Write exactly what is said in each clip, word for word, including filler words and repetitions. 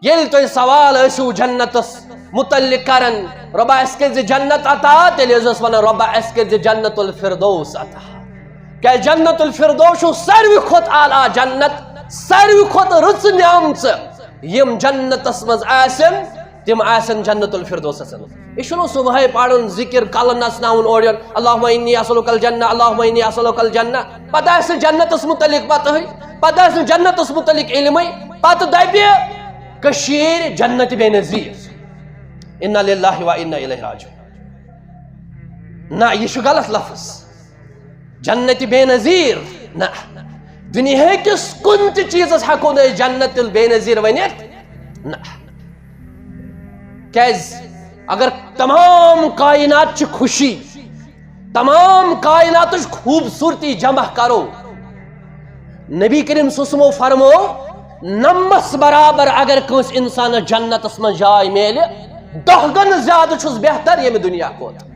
ییٚلہِ تُہۍ سوال ٲسِو جنتس متعلق کران، "رۄبا، اَسہِ کٔرۍ زِ جنت عطا"، تیٚلہِ ٲسۍزیوس ونان، "رۄبا، اَسہِ کٔرۍ زِ جنت الفردوس عطا"۔ کیازِ جنت الفردوس چھُ ساروی کھۄتہٕ اعلیٰ جنت، ساروی کھۄتہٕ رٕژ نعمژٕ۔ یِم جنتس منٛز آسن، تِم آسن جنت الفردوسس منٛز۔ یہِ چھُنہٕ صبحٲے پرُن ذکر، کلہٕ نژناوُن اورٕ یورٕ، "اللہم انی اسألک الجنہ، اللہم انی اسألک الجنہ"۔ پتہٕ آسہِ نہٕ جنتس متعلق پتہٕے، پتہٕ آسہِ نہٕ جنتس متعلق علمٕے، پتہٕ دپہِ کٔشیٖر جنت بے نظیر۔ انا للہ و انا الیہ راجعون۔ نہ، یہِ چھُ غلط لفظ۔ جنت بے نظیر نہ۔ دُنیاہکِس کُنہِ تہِ چیٖزس ہٮ۪کو نہٕ أسۍ جنت بے نظیر ؤنِتھ۔ نہ۔ کیازِ؟ اگر تمام کائنات چہِ خوشی، تمام کائناتٕچ خوٗبصوٗرتی جمع کرو، نبی کریم صلی اللہ علیہ وسلمو فرمو، نمس برابر اگر کٲنٛسہِ انسانس جنتس منٛز جاے میلہِ، دہ گنہٕ زیادٕ چھُس بہتر ییٚمہِ دُنیا کھۄتہٕ۔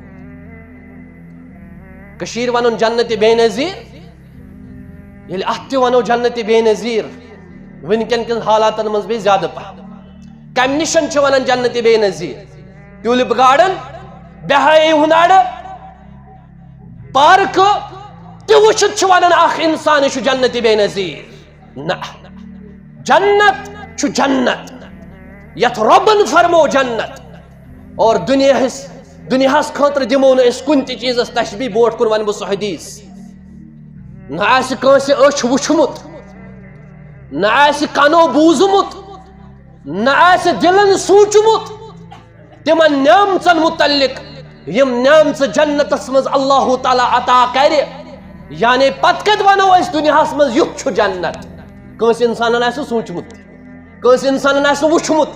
کٔشیٖرِ ونُن جنت بے نظیر، ییٚلہِ اتھ تہِ ونو جنت بے نظیر، وٕنکٮ۪ن کٮ۪ن حالاتن منٛز بیٚیہِ زیادٕ پہم۔ کمہِ نِشن چھِ ونان جنت بے نظیر؟ ٹیولپ گارڈن، بہٲیی ہُنٛد اڈٕ، پارکہٕ تہِ وٕچھِتھ چھِ ونان اکھ انسان، یہِ چھُ جنت بے نظیر۔ نہ، جنت چھُ جنت، یتھ رۄبن فرمو جنت۔ اور دُنیاہس، دُنیاہس خٲطرٕ دِمو نہٕ أسۍ کُنہِ تہِ چیٖزس تشبیہ۔ برونٛٹھ کُن ونہٕ بہٕ سُہ حدیث۔ نہ آسہِ کٲنٛسہِ أچھ وُچھمُت، نہ آسہِ کنو بوٗزمُت، نہ آسہِ دِلن سوٗنٛچمُت تِمن نعمژن متعلق، یِم نعمژٕ جنتس منٛز اللہ تعالیٰ عطا کرِ۔ یعنی پتہٕ کتہِ ونو أسۍ دُنیاہس منٛز یُتھ چھُ جنت؟ کٲنٛسہِ انسانن آسہِ نہٕ سوٗنٛچمُت تہِ، کٲنٛسہِ انسانن آسہِ نہٕ وُچھمُت،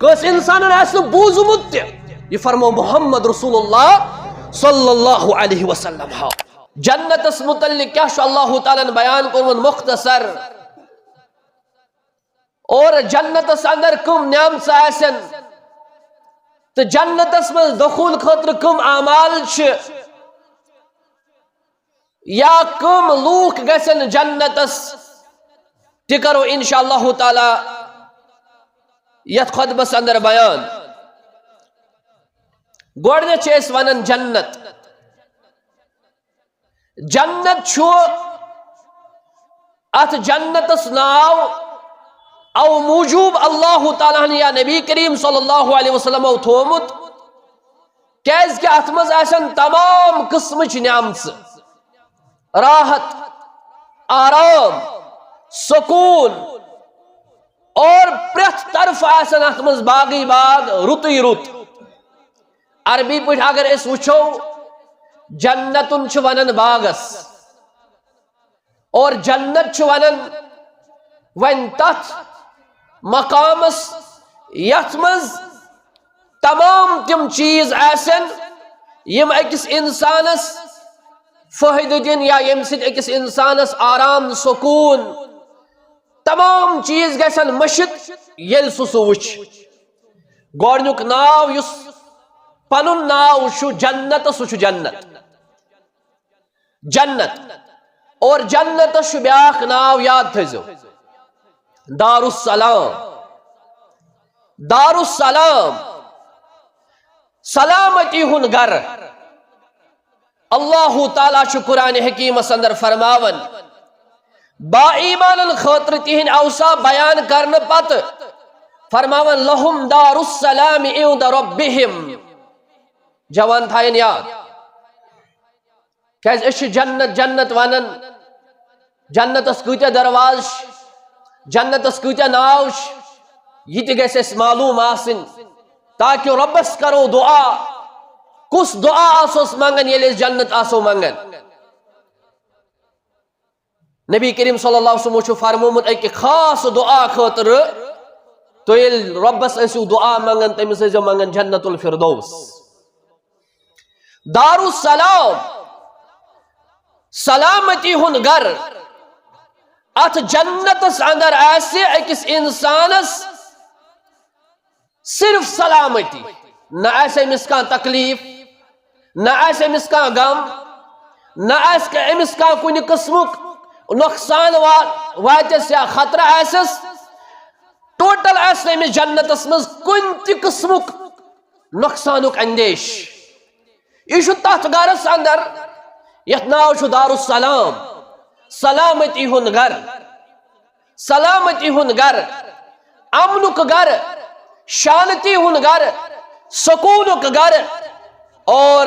کٲنٛسہِ انسانن آسہِ نہٕ بوٗزمُت تہِ۔ یہِ فرمو محمد رسول اللہ صلی اللہ علیہ وسلم۔ ہا، جنتس متعلق کیٛاہ چھُ اللہ تعالیٰ ہن بیان کوٚرمُت مختصر؟ اور جنتس اندر کم نعمژٕ آسن تہٕ جنتس منٛز دخول خٲطرٕ کم اعمال چھِ، یا کم لوٗکھ گژھن جنتس، تہِ کرو انشاء اللہ تعالیٰ یتھ خطبس اندر بیان۔ گۄڈٕنیتھ چھِ أسۍ ونان جنت۔ جنت چھُ، اتھ جنتس ناو او موجوب اللہ تعالیٰ ہن یا نبی کریم صلی اللہ علیہ وسلمو تھوومُت، کیازِ کہِ اتھ منٛز آسن تمام قٕسمٕچ نعمژٕ، راحت، آرام، سکوٗن، اور پرٛٮ۪تھ طرفہٕ آسن اتھ منٛز باغٕے باغ، رُتُے رُت۔ عربی پٲٹھۍ اگر أسۍ وٕچھو، جنتُن چھِ ونان باغس، اور جنت چھِ ونان وۄنۍ تتھ مقامس یتھ منٛز تمام تِم چیٖز آسن یِم أکِس انسانس فٲیدٕ دِن یا ییٚمہِ سۭتۍ أکِس انسانس آرام، سکوٗن، تمام چیٖز گژھن مٔشِتھ ییٚلہِ سُہ سُہ وٕچھِ۔ گۄڈٕنیُک ناو یُس پنُن ناو چھُ جنت، سُہ چھُ جنت۔ جنت۔ اور جنتس چھُ بیاکھ ناو، یاد تھٲیزیو، دارالسلام۔ دارالسلام، سلامتی ہُنٛد گرٕ۔ اللہ تعالیٰ چھُ قرآن حکیمس اندر فرماوان، با ایمانن خٲطرٕ تِہنٛدۍ اوصاف بیان کرنہٕ پتہٕ فرماوان، "لہم دار السلام عند ربہم"۔ جوان تھاین یاد، کیازِ أسۍ چھِ جنت جنت ونان، جنتس کۭتیاہ دروازٕ چھِ، جنتس کۭتیاہ ناو چھِ، یہِ تہِ گژھِ اَسہِ معلوم آسٕنۍ، تاکہِ رۄبس کرو دعا۔ کُس دعا آسوس منگان ییٚلہِ أسۍ جنت آسو منگان؟ نبی کریم صلی اللہ علیہ وسلمو چھُ فرمومُت اَکہِ خاص دعا خٲطرٕ، تُہۍ ییٚلہِ رۄبس ٲسِو دعا منگان، تٔمِس ٲسۍزیو منگان جنت الفردوس۔ دارالسلام، سلامتی ہُنٛد گرٕ۔ اتھ جنتس اندر آسہِ أکِس انسانس صرف سلامتی، نہ آسہِ أمِس کانٛہہ تکلیف، نہ آسہِ أمِس کانٛہہ غم، نہ آسہِ أمِس کانٛہہ کُنہِ قٕسمُک نۄقصان وا-، واتٮ۪س یا خطرٕ آسٮ۪س۔ ٹوٹل آسہِ نہٕ أمِس جنتس منٛز کُنہِ تہِ قٕسمُک نۄقصانُک اندیش۔ یہِ چھُ تتھ گرس اندر یتھ ناو چھُ دارالسلام، سلامتی ہُنٛد گرٕ، سلامتی ہُنٛد گرٕ، امنُک گرٕ، شانتی ہُنٛد گرٕ، سکوٗنُک گرٕ اور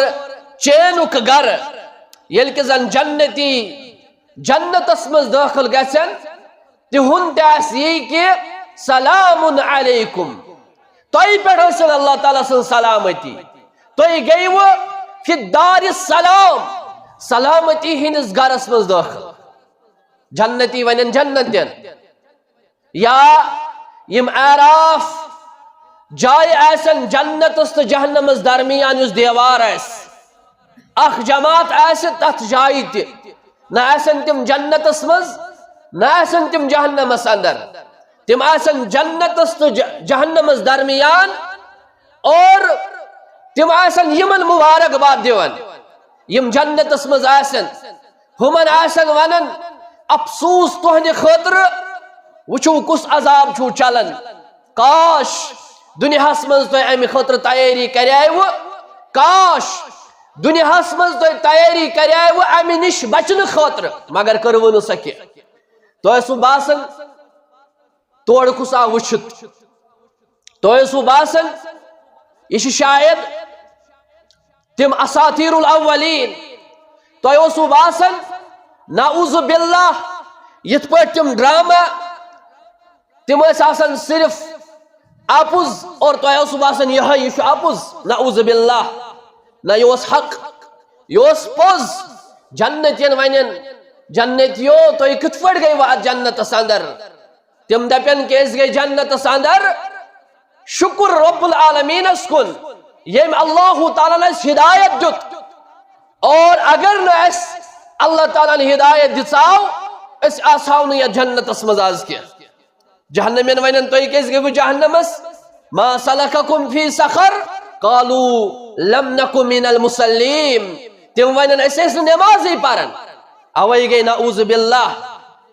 چینُک گرٕ۔ ییٚلہِ کہِ زن جنتی جنتس منٛز دٲخل گژھن، تِہُنٛد تہِ آسہِ یی کہِ سلام علیکم، تۄہہِ پٮ۪ٹھ ٲسِن اللہ تعالیٰ سٕنٛز سلامتی، تُہۍ گٔیوٕ فی دار السلام، سلامتی ہٕنٛدِس گرس منٛز دٲخل۔ جنتی ونن جنتین، یا یِم اعراف جایہِ آسن جنتس تہٕ جہنمس درمیان یُس دیوار آسہِ، اکھ جماعت آسہِ تتھ جایہِ تہِ، نہ آسن تِم جنتس منٛز، نہ آسن تِم جہنمس اندر، تِم آسن جنتس تہٕ ج-، جہنمس درمیان، اور تِم آسن یِمن مبارکباد دِوان یِم جنتس منٛز آسن، ہُمن آسن ونان، افسوس تُہنٛدِ خٲطرٕ، وٕچھِو کُس عذاب چھُو چلان۔ کاش دُنیاہس منٛز تۄہہِ امہِ خٲطرٕ تیٲری کریایوٕ، کاش دُنیاہس منٛز تۄہہِ تیٲری کریایوٕ امہِ نِش بچنہٕ خٲطرٕ، مگر کٔروٕ نہٕ سۄ کینٛہہ۔ تۄہہِ اوسوٕ باسان تورٕ کُس آو وٕچھِتھ، تۄہہِ اوسوٕ باسان یہِ چھِ شاید تِم اساطیر الاولین۔ تۄہہِ اوسوٕ باسان، نعوذ باللہ، یِتھ پٲٹھۍ تِم ڈرامہ، تِم ٲسۍ آسان صرف اپُز، اور تۄہہِ اوسوٕ باسان یِہوٚے، یہِ چھُ اپُز، نعوذ باللہ۔ نہ، یہِ اوس حق، یہِ اوس پوٚز۔ جنتین ونن، جنتیو، تُہۍ کِتھ پٲٹھۍ گٔیوٕ اتھ جنتس اندر؟ تِم دپن، کہِ أسۍ گٔے جنتس اندر، شکر رب العالمینس کُن، ییٚمۍ اللہ تعالیٰ ہن اسہِ ہدایت دیُت۔ اور اگر نہٕ اسہِ اللہ تعالیٰ ہن ہدایت دِژاو، أسۍ آسہاو نہٕ یتھ جنتس منٛز از کینٛہہ۔ جہنمین ونن، تُہۍ کیازِ گٔیوٕ جہنمس؟ ما سلککم فی سقر؟ قالوا لم نک من المصلین۔ تِم ونن، أسۍ ٲسۍ نہٕ نمازٕے پران۔ اوے گٔے نعوذ باللہ،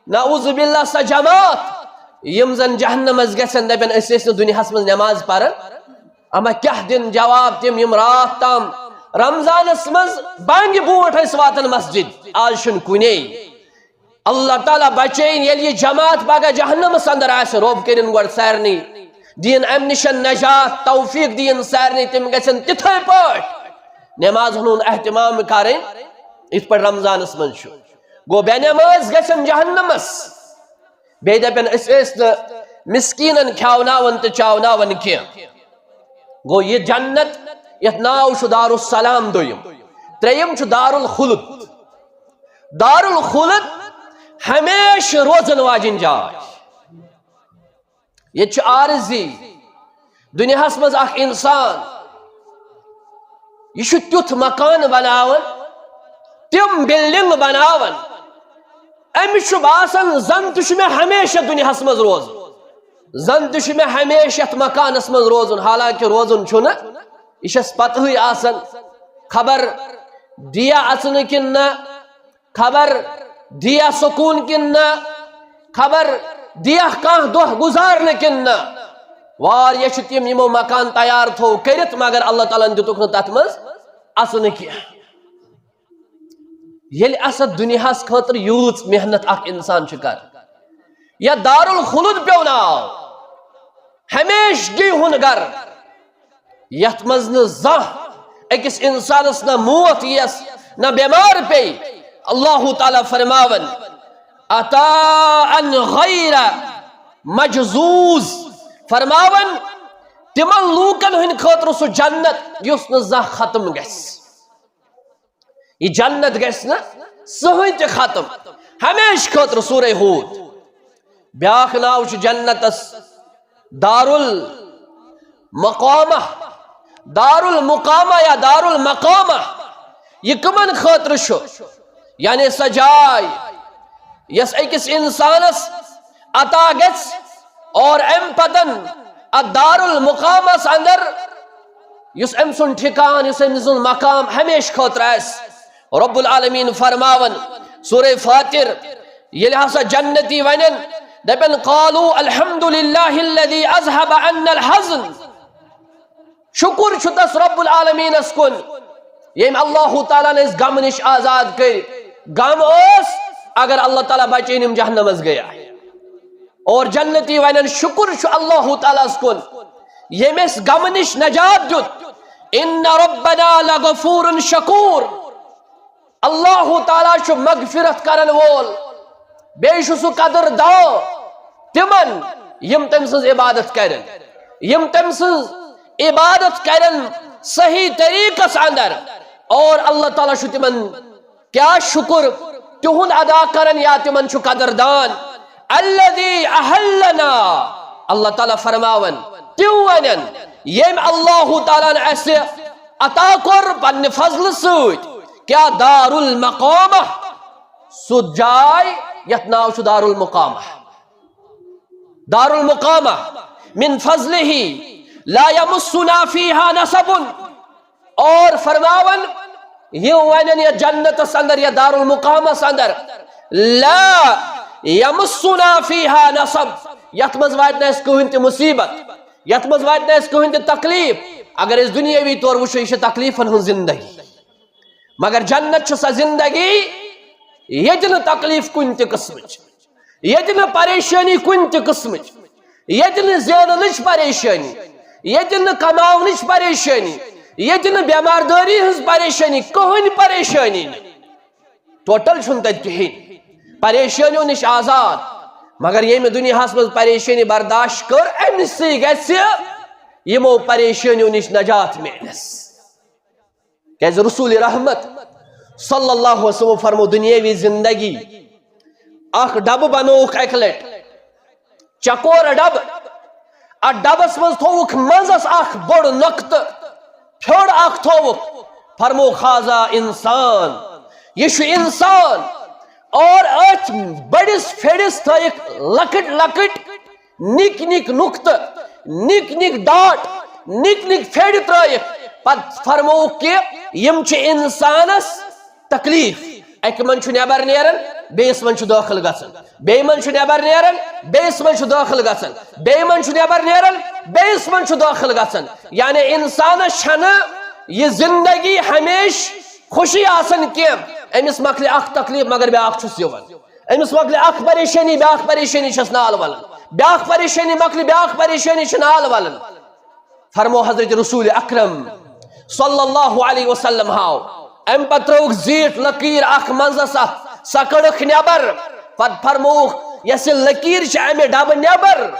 نعوذ باللہ سۄ جماعت یِم زن جہنمس گژھن، دپن، أسۍ ٲسۍ نہٕ دُنیاہس منٛز نماز پران۔ اما کیاہ دِن جواب تِم، یِم راتھ تام رمضانس منٛز بانگہِ برونٹھ ٲسۍ واتان مسجد، آز چھُنہٕ کُنے۔ اللہ تعالیٰ بچٲیِن، ییٚلہِ یہِ جماعت پگاہ جہنمس اندر آسہِ، رۄب کٔرِن گۄڈٕ سارنٕے، دِیِن امہِ نِش نجات، توفیق دِیِن سارنٕے، تِم گژھن تِتھے پٲٹھۍ نمازن ہُنٛد اہتمام کرٕنۍ، یِتھ پٲٹھۍ رمضانس منٛز چھُ۔ گوٚو، بے نماز گژھن جہنمس، بیٚیہِ دپن، أسۍ ٲسۍ نہٕ مسکیٖنن کھیاوناوان تہٕ چاوناوان کینٛہہ۔ گوٚو، یہِ جنت یتھ ناو چھُ دارالسلام دوٚیِم، ترٛیٚیِم چھُ دارالخلد۔ دارالخلد ہمیشہٕ روزن واجِنۍ جاے۔ ییٚتہِ چھُ عارضی دُنیاہس منٛز اکھ انسان، یہِ چھُ تیُتھ مکان بناوان، تِم بلڈنگ بناوان، أمِس چھُ باسان زن تہِ چھُ مےٚ ہمیشہٕ دُنیاہس منٛز روزُن، زن تہِ چھُ مےٚ ہمیشہٕ یتھ مکانس منٛز روزُن، حالانکہِ روزُن چھُنہٕ۔ یہِ چھَس پتہٕے آسان، خبر دِیا اژنہٕ کِنہٕ نہ، خبر دِیا سکوٗن کِنہٕ نہ، خبر دِیا کانٛہہ دۄہ گُزارنہٕ کِنہٕ نہ۔ واریاہ چھِ تِم یِمو مکان تیار تھوو کٔرِتھ، مگر اللہ تعالیٰ ہن دِتُکھ نہٕ تتھ منٛز اژنہٕ کینٛہہ۔ ییٚلہِ اَسہِ دُنیاہَس خٲطرٕ یۭژ محنت اکھ اِنسان چھُ کران، یا دارالخلود پیوٚو ناو، ہمیشگی ہُنٛد گرٕ، یَتھ منٛز نہٕ زانٛہہ أکِس اِنسانَس نہ موت یِیَس، نہ بٮ۪مار پیٚیہِ۔ اللہ تعالیٰ فرماوان، عطاء غیر مجذوذ، فرماوان، تِمن لوٗکن ہٕنٛدِ خٲطرٕ سُہ جنت یُس نہٕ زانٛہہ ختم گژھِ۔ یہِ جنت گژھِ نہٕ زٕہٕنۍ تہِ ختم، ہمیشہٕ خٲطرٕ۔ سورہ ہود۔ بیٛاکھ ناو چھُ جنتس دارالمقامہ، دارالمقامہ یا دارالمقامہ۔ یہِ کٕمن خٲطرٕ چھُ؟ یعنی سۄ جاے یۄس أکِس اِنسانس عطا گژھِ اور اَمہِ پتن اتھ دارالمقامس اندر یُس أمۍ سُنٛد ٹھکان، یُس أمۍ سُنٛد مقام ہمیشہٕ خٲطرٕ آسہِ۔ رب العالمین فرماوان سورہ فاطر، ییٚلہِ ہسا جنتی ونن، دپن، قالوا الحمد للہ الذی اذهب عنا الحزن۔ شکر چھُ تس رب العالمینس کُن، ییٚمۍ اللہ تعالیٰ ہن أسۍ غمہٕ نِش آزاد کٔرۍ۔ غم اوس، اگر اللہ تعالیٰ بچٲوِن، یِم جہنمس گٔیے۔ اور جنتی ونن، شکر چھُ اللہ تعالیٰ ہس کُن، ییٚمۍ أسۍ غمہٕ نِش نجات دیُت۔ ان ربنا لغفور شکور۔ اللہ تعالیٰ چھُ مغفرت کرن وول، بیٚیہِ چھُ سُہ قدردان تِمن، یِم تٔمۍ سٕنٛز عبادت کرن، یِم تٔمۍ سٕنٛز عبادت کرن صحیح طریقس اندر۔ اور اللہ تعالیٰ چھُ تِمن کیا شکر تِہُنٛد ادا کرن یا تِمن چھُ قدردان۔ الذی احلنا، اللہ تعالیٰ فرماون، تِم ونن، ییٚمۍ اللہ تعالیٰ ہن اسہِ عطا کوٚر پننہِ فضلہٕ سۭتۍ، کیا دار المقامہ، سُہ جاے یتھ ناو چھُ دار المقامہ۔ دار المقامہ، من فضلہ لا یمسنا فیہا نصب۔ اور فرماون، یِم ونن یتھ جنتس اندر یا دار المقامس اندر، لا یمسنا فیہا نصب، یتھ منٛز واتہِ نہٕ اسہِ کٕہٕنۍ تہِ مصیبت، یتھ منٛز واتہِ نہٕ اسہِ کٕہٕنۍ تہِ تکلیف۔ اگر أسۍ دُنیٲوی طور وٕچھو، یہِ چھِ تکلیفن ہٕنٛز زندگی، مگر جنت چھِ سۄ زندگی ییٚتہِ نہٕ تکلیف کُنہِ تہِ قٕسمٕچ، ییٚتہِ نہٕ پریشٲنی کُنہِ تہِ قٕسمٕچ، ییٚتہِ نہٕ زیننٕچ پریشٲنی، ییٚتہِ نہٕ کماونٕچ پریشٲنی، ییٚتہِ نہٕ بٮ۪ماردٲری ہٕنٛز پریشٲنی، کٕہٕنۍ پریشٲنی نہٕ۔ ٹوٹل چھُنہٕ تتہِ کِہیٖنۍ۔ پریشٲنیو نِش آزاد۔ مگر ییٚمہِ دُنیاہس منٛز پریشٲنی برداشت کٔر، أمِس سٕے گژھِ یِمو پریشٲنیو نِش نجات میلس۔ کیازِ رسول رحمت صلی اللہ علیہ وسلم فرمو، دنیاوی زندگی اکھ ڈبہٕ بنووُکھ اکہِ لٹہِ، چکور ڈبہٕ۔ اتھ ڈبس منٛز تھووُکھ منٛزس اکھ بوٚڑ نۄقطہٕ، پھیوٚر اکھ تھووُکھ۔ فرمو، ہذا انسان، یہِ چھُ انسان۔ اور أتھۍ بٔڑِس پھیرِس تھٲیِکھ لۄکٕٹۍ لۄکٕٹۍ نِکۍ نِکۍ نُقطہٕ، نِکۍ نِکۍ ڈاٹ، نِکۍ نِکۍ پھیرِ ترٲیِکھ۔ پتہٕ فرمووُکھ کہِ یِم چھِ انسانس تکلیف۔ اکہِ منٛز چھُ نٮ۪بر نیران، بیٚیِس منٛز چھُ دٲخل گژھان، بیٚیہِ منٛز چھُ نٮ۪بر نیران، بیٚیِس منٛز چھُ دٲخل گژھان، بیٚیہِ منٛز چھُ نٮ۪بر نیران، بیٚیِس منٛز چھُ دٲخل گژھان۔ یعنی انسانس چھنہٕ یہِ زندگی ہمیشہِ خوشی آسان کینٛہہ۔ أمِس مۄکلہِ اکھ تکلیف مگر بیٛاکھ چھُس یِوان، أمِس مۄکلہِ اکھ پریشٲنی بیٛاکھ پریشٲنی چھس نال ولان، بیٛاکھ پریشٲنی مۄکلہِ بیٛاکھ پریشٲنی چھِ نال ولان۔ فرمو حضرت رسول اکرم صلی اللہ علیہ وسلم ہاو، امہِ پتہٕ ترٲوٕکھ زیٖٹھ لکیٖر اکھ منٛزس اتھ، سۄ کٔڑٕکھ نٮ۪بر۔ پتہٕ فرمووُکھ، یۄس یہِ لکیٖر چھِ امہِ ڈبہٕ نٮ۪بر،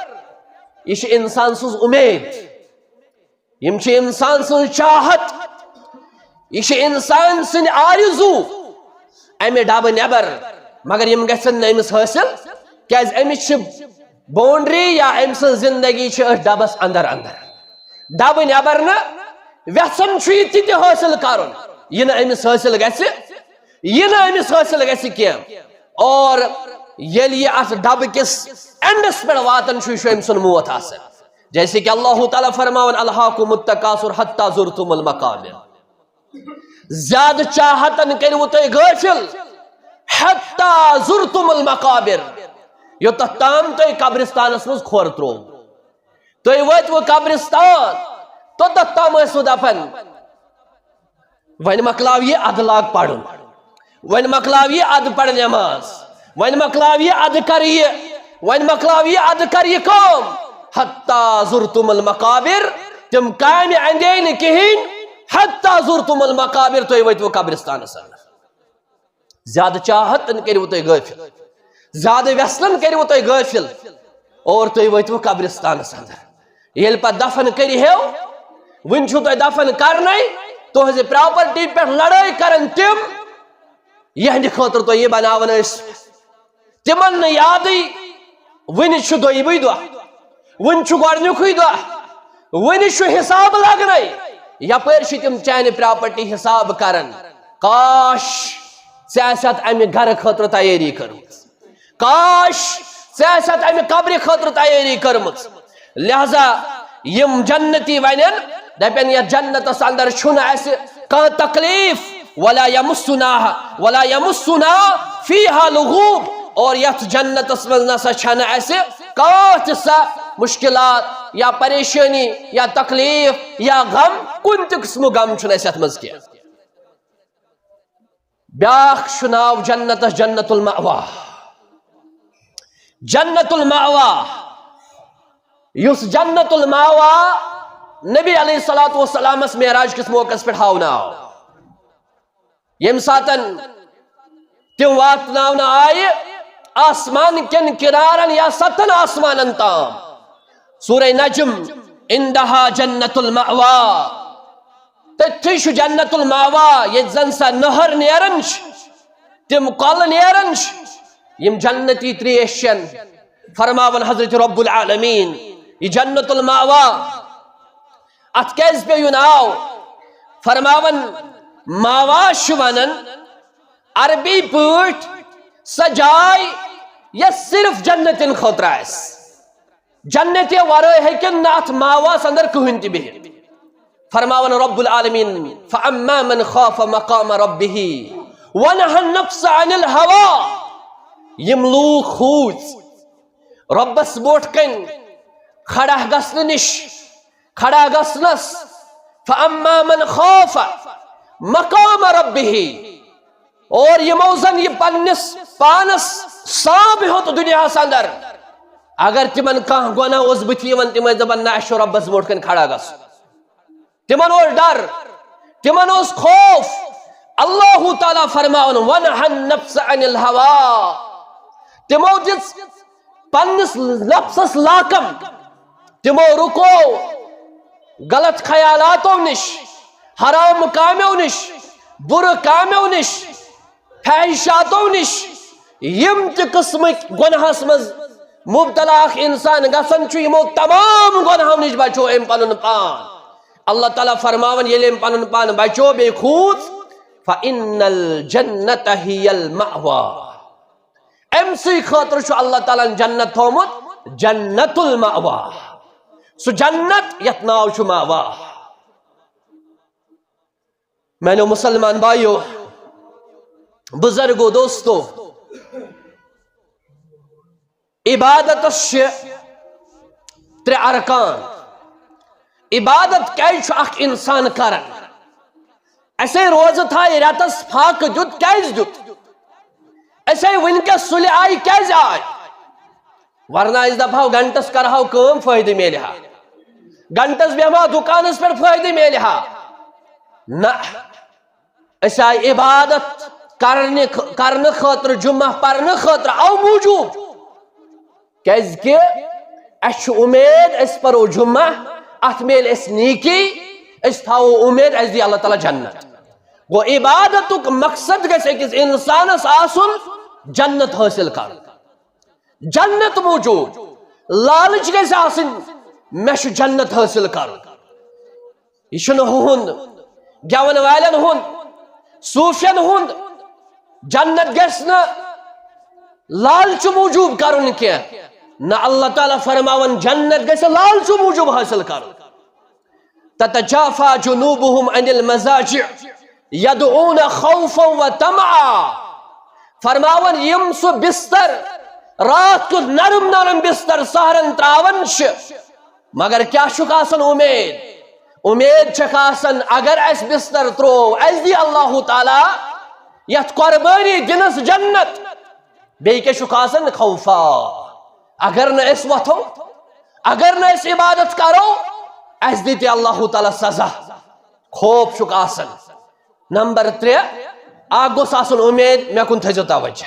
یہِ چھِ انسان سٕنٛز اُمید، یِم چھِ انسان سٕنٛز چاہت، یہِ چھِ انسان سٕنٛدۍ آرزو۔ امہِ ڈبہٕ نٮ۪بر، مگر یِم گژھن نہٕ أمِس حٲصِل، کیازِ أمِس چھِ باؤنڈری یا أمۍ سٕنٛز زندگی چھِ أتھۍ ڈبس اندر اندر۔ ڈبہٕ نٮ۪بر نہٕ وٮ۪ژھان چھُ یہِ تہِ تہِ حٲصِل کرُن، یہِ نہٕ أمِس حٲصِل گژھِ، یہِ نہٕ أمِس حٲصِل گژھِ کینٛہہ۔ اور ییٚلہِ یہِ اتھ ڈبہٕ کِس اینڈس پٮ۪ٹھ واتان چھُ، یہِ چھُ أمۍ سُنٛد موت آسان۔ جیسے کہ اللہ تعالیٰ فرماوان، الہاکم التکاثر حتی زرتم المقابر۔ زیادٕ چاہتن کٔرِو تُہۍ غٲفِل، حتی زرتم المقابر، یوٚتتھ تام تُہۍ قبرستانس منٛز کھۄر ترٛوو۔ تُہۍ وٲتِوٕ قبرستان، توٚتتھ تام ٲسِو دپان، وۄنۍ مۄکلاو یہِ، ادٕ لاگ پرُن۔ وۄنۍ مۄکلاو یہِ، ادٕ پرِ نٮ۪ماز۔ وۄنۍ مۄکلاو یہِ، ادٕ کر یہِ۔ وۄنۍ مۄکلاو یہِ، ادٕ کر یہِ کٲم۔ حتی زرتم المقابر، تِم کامہِ اندے نہٕ کِہیٖنۍ۔ حتی زرتم المقابر، تُہۍ وٲتِو قبرستانس اندر۔ زیادٕ چاہتن کٔرِو تُہۍ غٲفِل، زیادٕ وٮ۪ژھن کٔرِو تُہۍ غٲفِل، اور تُہۍ وٲتِو قبرستانس اندر۔ ییٚلہِ پتہٕ دفن کٔرِہو، وُنہِ چھُو تۄہہِ دفن کرنے، تُہنزِ پراپرٹی پٮ۪ٹھ لڑٲے کرن تِم، یہندِ خٲطرٕ تۄہہِ یہِ بناوان ٲسۍ۔ تِمن نہٕ یادٕے، وُنہِ چھُ دۄیمُے دۄہ، وُنہِ چھُ گۄڈنیُکُے دۄہ، وُنہِ چھُ حساب لگنے۔ یپٲرۍ چھِ تِم چانہِ پراپرٹی حساب کران۔ کاش ژےٚ آسہِ ہتھ امہِ گرٕ خٲطرٕ تیٲری کٔرمٕژ، کاش ژےٚ آسہِ ہتھ امہِ قبرِ خٲطرٕ تیٲری کٔرمٕژ۔ لہذا یِم جنتی ونن، دپن، یتھ جنتس اندر چھُنہٕ اسہِ کانٛہہ تکلیف، ولا یمسنا، ولا یمسنا فیہا لغوب، اور یتھ جنتس منٛز نسا چھنہٕ اسہِ کانٛہہ تہِ سۄ مشکلات یا پریشٲنی یا تکلیف یا غم، کُنہِ تہِ قٕسمُک غم چھُنہٕ اسہِ یتھ منٛز کینٛہہ۔ بیاکھ چھُ ناو جنتس جنت المأوا۔ جنت المأوا، یُس جنت المأوا نبی علیہ الصلوۃ والسلامس معراج کِس موقعس پٮ۪ٹھ ہاونہٕ آو، ییٚمہِ ساتن تِم واتناونہٕ آیہِ آسمان کٮ۪ن کنارن یا ستن آسمانن تام۔ سورہ نجم، عندها جنت المأوا، تٔتھی چھُ جنت المأوا، ییٚتہِ زن سۄ نہر نیران چھِ، تِم کۄلہٕ نیران چھِ، یِم جنتی تریش چٮ۪ن۔ فرماوان حضرت رب العالمین، یہِ جنت المأوا، اتھ کیازِ پیوٚو یہِ ناو؟ فرماوان، مأوا چھُ ونان عربی پٲٹھۍ سۄ جاے یۄس صرف جنتین خٲطرٕ آسہِ۔ جنتہِ ورٲے ہیٚکن نہٕ اتھ مأواہس اندر کٕہٕنۍ تہِ بِہِتھ۔ فرماوان رب العالمین، فأما من خاف مقام ربه ونهى النفس عن الهوى۔ یِم لوٗکھ کھوٗژ رۄبس برونٛٹھ کنۍ کھڑا گژھنہٕ نِش، کھڑا گژھنس، فأما من خاف مقام ربه، اور یِمو زن یہِ پننِس پانس سانپ ہیوٚت دُنیاہس اندر، اگر تِمن کانٛہہ گۄناہ اوس بٕتھِ یِوان، تِم ٲسۍ دپان، نہ، اسہِ چھُ رۄبس برونٛٹھ کنۍ کھڑا گژھُن۔ تِمن اوس ڈر، تِمن اوس خوف۔ اللہ تعالیٰ فرماوان، ونہى النفس عن الهوى، تِمو دِژ پننِس نفسس لاکم، تِمو رُکو غلط خیالاتو نِش، حرام کامیو نِش، بُرٕ کامیو نِش، فحشاتو نِش۔ یِم تہِ قٕسمٕکۍ گۄناہس منٛز مبتلا اکھ انسان گژھان چھُ، یِمو تمام گۄناہو نِش بچو أمۍ پنُن پان۔ اللہ تعالیٰ فرماوان، ییٚلہِ أمۍ پنُن پان بچو بیٚیہِ کھوٗژ، فإن الجنة هي المأوى۔ أمۍ سٕے خٲطرٕ چھُ اللہ تعالیٰ ہن جنت تھومُت جنت المأوى، سُہ جنت یتھ ناو چھُ مأوى۔ میانیو مسلمان بایو، بزرگو، دوستو، عبادتس چھِ ترٛےٚ ارکان۔ عبادت کیازِ چھُ اکھ انسان کران؟ اسے روزٕ تھایہِ رٮ۪تس فاقہٕ دیُت، کیازِ دیُت؟ اسے وٕنکیٚس سُلہِ آیہِ، کیازِ آیہِ؟ ورنہ أسۍ دپہو گھنٹس کرہو کٲم، فٲیدٕ میلہِ ہا۔ گھنٹس بیٚہمہو دُکانس پٮ۪ٹھ، فٲیدٕ میلہِ ہا۔ نہ، أسۍ آیہِ عبادت کرنہِ خ-، کرنہٕ خٲطرٕ، جمعہ پرنہٕ خٲطرٕ، او موٗجوٗب۔ کیازِ کہِ اسہِ چھُ اُمید، أسۍ پرو جمعہ، اتھ میلہِ اسہِ نیکی، أسۍ تھاوو اُمید، اسہِ دی اللہ تعالیٰ جنت۔ گوٚو، عبادتُک مقصد گژھِ أکِس انسانس آسُن جنت حٲصِل کرُن۔ جنت موٗجوٗب لالٕچ گژھِ آسٕنۍ، مےٚ چھُ جنت حٲصِل کرُن۔ یہِ چھُنہٕ ہُہُنٛد، گٮ۪وَن والٮ۪ن ہُنٛد، صوٗفیَن ہُنٛد۔ جنت گژھِ نہٕ لالچہٕ موٗجوٗب کرُن کینٛہہ۔ نہ، اللہ تعالیٰ فرماوان، جنت گژھِ لالچہٕ موٗجوٗب حٲصِل کرُن۔ تتجافى جنوبهم عن المضاجع يدعون خوفا وطمعا۔ فرماوان، یِم سُہ بستر، راتھ کیُتھ نرم نرم بستر سحرن تراوان چھِ، مگر کیٛاہ چھُکھ آسان اُمید؟ اُمید چھکھ آسان، اگر اسہِ بستر تروو، اسہِ دی اللہ تعالیٰ یتھ قربٲنی دِنس جنت۔ بیٚیہِ کیٛاہ چھُکھ آسان؟ خوفا۔ اگر نہٕ أسۍ وۄتھو، اگر نہٕ أسۍ عبادت کرو، اسہِ دِتہِ اللہ تعالیٰ سزا۔ خوف چھُکھ آسان۔ نمبر ترٛےٚ، اکھ گوٚژھ آسُن اُمید، مےٚ کُن تھٲیزیو توجہ۔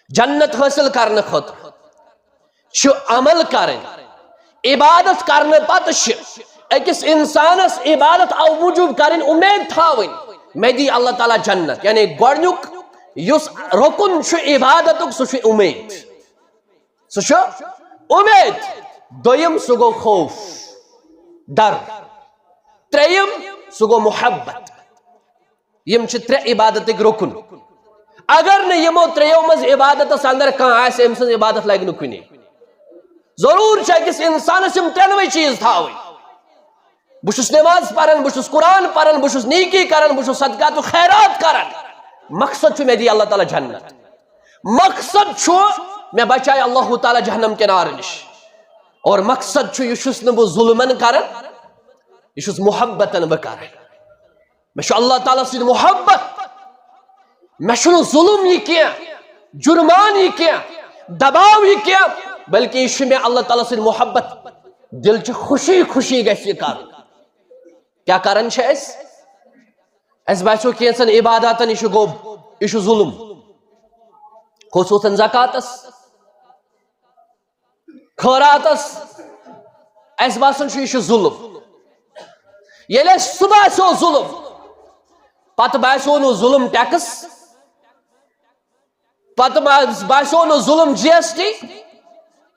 جنت حٲصِل کرنہٕ خٲطرٕ چھُ عمل کرٕنۍ۔ عبادت کرنہٕ پتہٕ چھِ أکِس انسانس عبادت او موٗجوٗب کرٕنۍ، اُمید تھاوٕنۍ، مےٚ دی اللہ تعالیٰ جنت۔ یعنی گۄڈٕنیُک یُس رُکُن چھُ عبادتُک، سُہ چھُ اُمید۔ سُہ چھُ اُمید۔ دوٚیِم، سُہ گوٚو خوف، ڈر۔ ترٛیٚیِم، سُہ گوٚو محبت۔ یِم چھِ ترٛےٚ عبادتٕکۍ رُکُن۔ اگر نہٕ یِمو ترٛیٚیو منٛز عبادتس اندر کانٛہہ آسہِ، أمۍ سٕنٛز عبادت لگہِ نہٕ کُنے۔ ضروٗر چھِ أکِس انسانس یِم ترٛٮ۪نوَے چیٖز تھاوٕنۍ۔ بہٕ چھُس نماز پران، بہٕ چھُس قرآن پران، بہٕ چھُس نیکی کران، بہٕ چھُس صدقات و خیرات کران۔ مقصد چھُ، مےٚ دی اللہ تعالیٰ جنت۔ مقصد چھُ مےٚ بچایہِ اللہ تعالیٰ جہنم کہِ نارٕ نِش۔ اور مقصد چھُ، یہِ چھُس نہٕ بہٕ ظُلمن کران، یہِ چھُس محبتن بہٕ کران۔ مےٚ چھُ اللہ تعالیٰ سۭتۍ محبت، مےٚ چھُنہٕ ظُلم یہِ کینٛہہ، جُرمان یہِ کینٛہہ، دباو یہِ کینٛہہ، بلکہِ یہِ چھُ مےٚ اللہ تعالیٰ سۭتۍ محبت۔ دِل چھُ خوشی خوشی گژھِ یہِ کرُن۔ کیٛاہ کران چھِ أسۍ؟ اَسہِ باسیو کینٛژن عباداتن یہِ چھُ گوٚب، یہِ چھُ ظُلم۔ خصوٗصن زکاتس، خٲراتس، اَسہِ باسان چھُ یہِ چھُ ظُلم۔ ییٚلہِ اَسہِ سُہ باسیو ظُلم، پتہٕ باسیو نہٕ ظُلم ٹیکس، پتہٕ با-، باسیو نہٕ ظُلم جی ایس ٹی،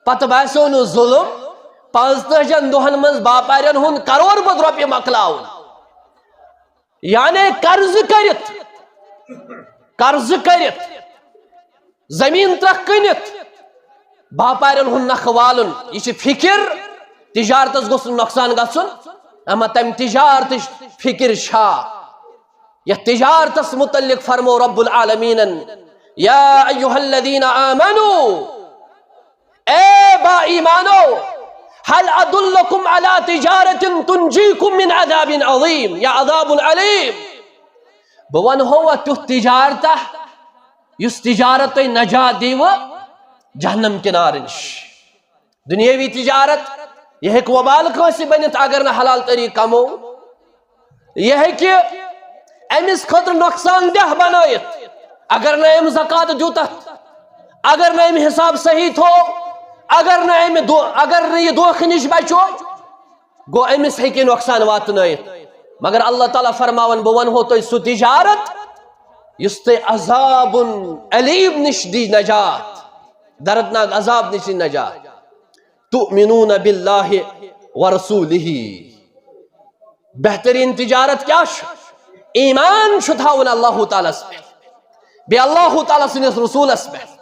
پتہٕ باسیو نہٕ ظُلم پانٛژتٲجِہن دۄہن منٛز باپارٮ۪ن ہُنٛد کرور بوٚد رۄپیہِ مۄکلاوُن۔ یعنی قرضہٕ کٔرِتھ، قرضہٕ کٔرِتھ، زٔمیٖن ترٛکھ کٕنِتھ باپارٮ۪ن ہُنٛد نکھٕ والُن۔ یہِ چھِ فِکِر، تجارتس گوٚژھ نہٕ نۄقصان گژھُن، اما تَمہِ تجارتٕچ فِکِر چھا؟ یتھ تجارتس متعلق فرمو رب العالمینن، یا ایھا الذین آمنو، اے با ایمانو، هل ادلکم علی تجارة تنجیکم من عذاب عظیم یا عذاب علیم۔ بہٕ ونہو تیُتھ تجارتہ یُس تجارت تۄہہِ نجات دیوٕ جہنم کنارٕ نِش۔ دنیاوی تجارت، یہِ ہیٚکہِ وبال کٲنٛسہِ بٔنِتھ اگر نہٕ حلال طریقہٕ کموو۔ یہِ ہیٚکہِ أمِس خٲطرٕ نۄقصان دہ بنٲیِتھ اگر نہٕ أمۍ زکات دیُت اتھ، اگر نہٕ أمۍ حساب صحیح تھوو، اگر نہٕ أمۍ دو-، اگر نہٕ یہِ دھوکہٕ نِش بچو، گوٚو أمِس ہیٚکہِ نۄقصان واتنٲیِتھ۔ مگر اللہ تعالیٰ فرماوان، بہٕ ونہو تۄہہِ سُہ تجارت یُس تۄہہِ عذاب علیم نِش دی نجات، دردناک عذاب نِش دی نجات۔ تؤمنون باللہ ورسولہ۔ بہترین تجارت کیا چھُ؟ ایمان چھُ تھاوُن اللہ تعالیٰ ہس پٮ۪ٹھ، بیٚیہِ اللہ تعالیٰ سٕنٛدِس رسولس پٮ۪ٹھ۔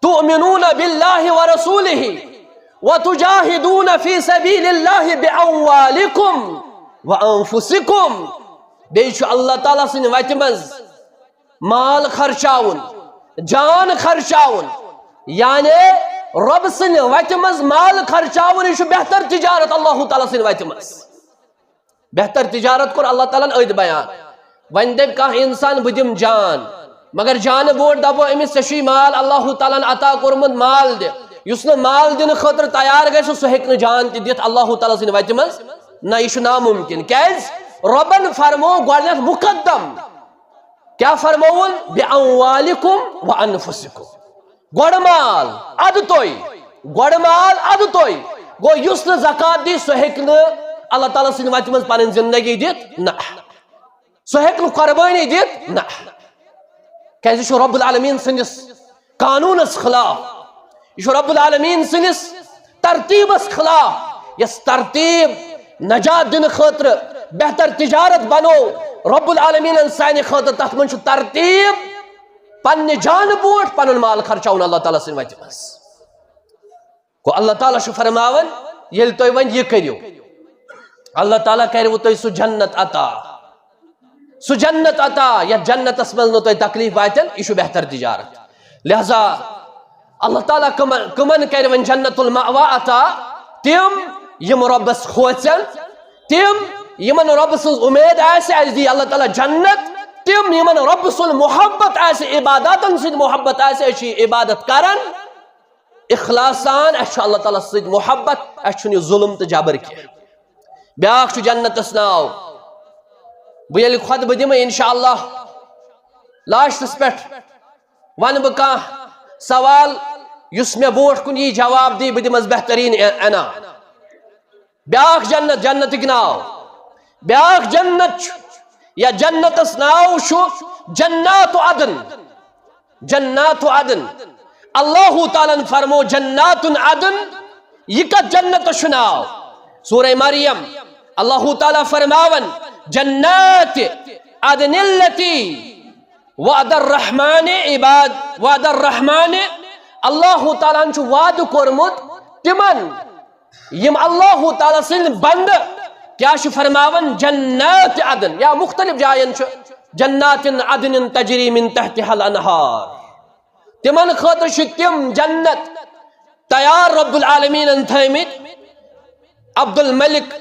تؤمنون باللہ ورسولہ وتجاہدون فی سبیل اللہ باموالکم وانفسکم۔ بیٚیہِ چھُ اللہ تعالیٰ سٕنٛدِ وتہِ منٛز مال خرچاوُن، جان خرچاوُن، یعنی رۄب سٕنٛدِ وتہِ منٛز مال خرچاوُن، یہِ چھُ بہتر تجارت اللہ تعالیٰ سٕنٛدِ وتہِ منٛز۔ بہتر تجارت کوٚر اللہ تعالیٰ ہن أتھۍ بیان۔ وۄنۍ دپہِ کانٛہہ انسان، بہٕ دِمہٕ جان، مگر جانہٕ برونٛٹھ دپو أمِس، ژےٚ چھُے مال اللہ تعالیٰ ہن عطا کوٚرمُت، مال دِ۔ یُس نہٕ مال دِنہٕ خٲطرٕ تیار گژھِ، سُہ ہیٚکہِ نہٕ جان تہِ دِتھ اللہ تعالیٰ سٕنٛدِ وتہِ منٛز۔ نہ، یہِ چھُ ناممکن۔ کیازِ؟ رۄبن فرموو گۄڈٕنیتھ مقدم، کیٛاہ فرمووُن؟ بِأَمْوَالِكُمْ وَأَنْفُسِكُمْ۔ گۄڈٕ مال، اَدٕ تُہۍ۔ گۄڈٕ مال، اَدٕ تُہۍ۔ گوٚو، یُس نہٕ زکات دی، سُہ ہیٚکہِ نہٕ اللہ تعالیٰ سٕنٛدِ وتہِ منٛز پنٕنۍ زندگی دِتھ۔ نہ، سُہ ہیٚکہِ نہٕ قۄربٲنی دِتھ۔ نہ، کیازِ یہِ چھُ رب العالمین سٕنٛدِس قانوٗنس خلاف، یہِ چھُ رب العالمین سٕنٛدِس ترتیٖبس خلاف، یۄس ترتیٖب نجات دِنہٕ خٲطرٕ بہتر تجارت بنو رب العالمینن سانہِ خٲطرٕ۔ تتھ منٛز چھُ ترتیٖب پننہِ جانہٕ برونٛٹھ پنُن مال خرچاوُن اللہ تعالیٰ سٕنٛدِ وتہِ منٛز۔ گوٚو، اللہ تعالیٰ چھُ فرماوان، ییٚلہِ تُہۍ وۄنۍ یہِ کٔرِو، اللہ تعالیٰ کَرِوٕ تۄہہِ سُہ جنت عطا۔ سُہ جنت عطا، یَتھ جنتَس منٛز نہٕ تۄہہِ تکلیٖف واتن، یہِ چھُ بہتر تجارت۔ لہذا اللہ تعالیٰ کٕمن، کٕمن کَرِ وۄنۍ جنت المأوا عطا؟ تِم یِم رۄبَس کھوژن، تِم یِمن رۄبہٕ سٕنٛز اُمید آسہِ، اَسہِ دی اللہ تعالیٰ جنت، تِم یِمن رۄبہٕ سُنٛد محبت آسہِ، عباداتن سۭتۍ محبت آسہِ، أسۍ چھِ یہِ عبادت کران اخلاص سان، اَسہِ چھُ اللہ تعالیٰ سۭتۍ محبت، اَسہِ چھُنہٕ یہِ ظلم تہٕ جبر کینٛہہ۔ بیٛاکھ چھُ جنتس ناو۔ بہٕ ییٚلہِ خطبہٕ دِمہٕ، انشاءاللہ، لاسٹس پٮ۪ٹھ وَنہٕ بہٕ کانٛہہ سوال، یُس مےٚ برونٛٹھ کُن یی جواب دی، بہٕ دِمس بہتریٖن اع-، انعام۔ بیٛاکھ جنت، جنتٕکۍ ناو۔ بیٛاکھ جنت چھُ، یا جنتس ناو چھُ جنات عدن۔ جنات عدن۔ اللہ تعالیٰ ہن فرمو جنات عدن، یہِ کتھ جنتس چھُ ناو؟ سورہ مریم، اللہ تعالیٰ فرماون، جنات عدن التي وعد الرحمن عباد، وعد الرحمن، اللہ تعالیٰ ہن چھُ وعدٕ کوٚرمُت تِمن یِم اللہ تعالیٰ سٕنٛدۍ بندٕ۔ کیٛاہ چھُ فرماوان؟ جنات عدن، یا مختلف جاین چھُ جنات عدن تجری من تحتها الانہار۔ تِمن خٲطرٕ چھِ تِم جنت تیار رب العالمیٖنن تھٲومٕتۍ۔ عبد الملک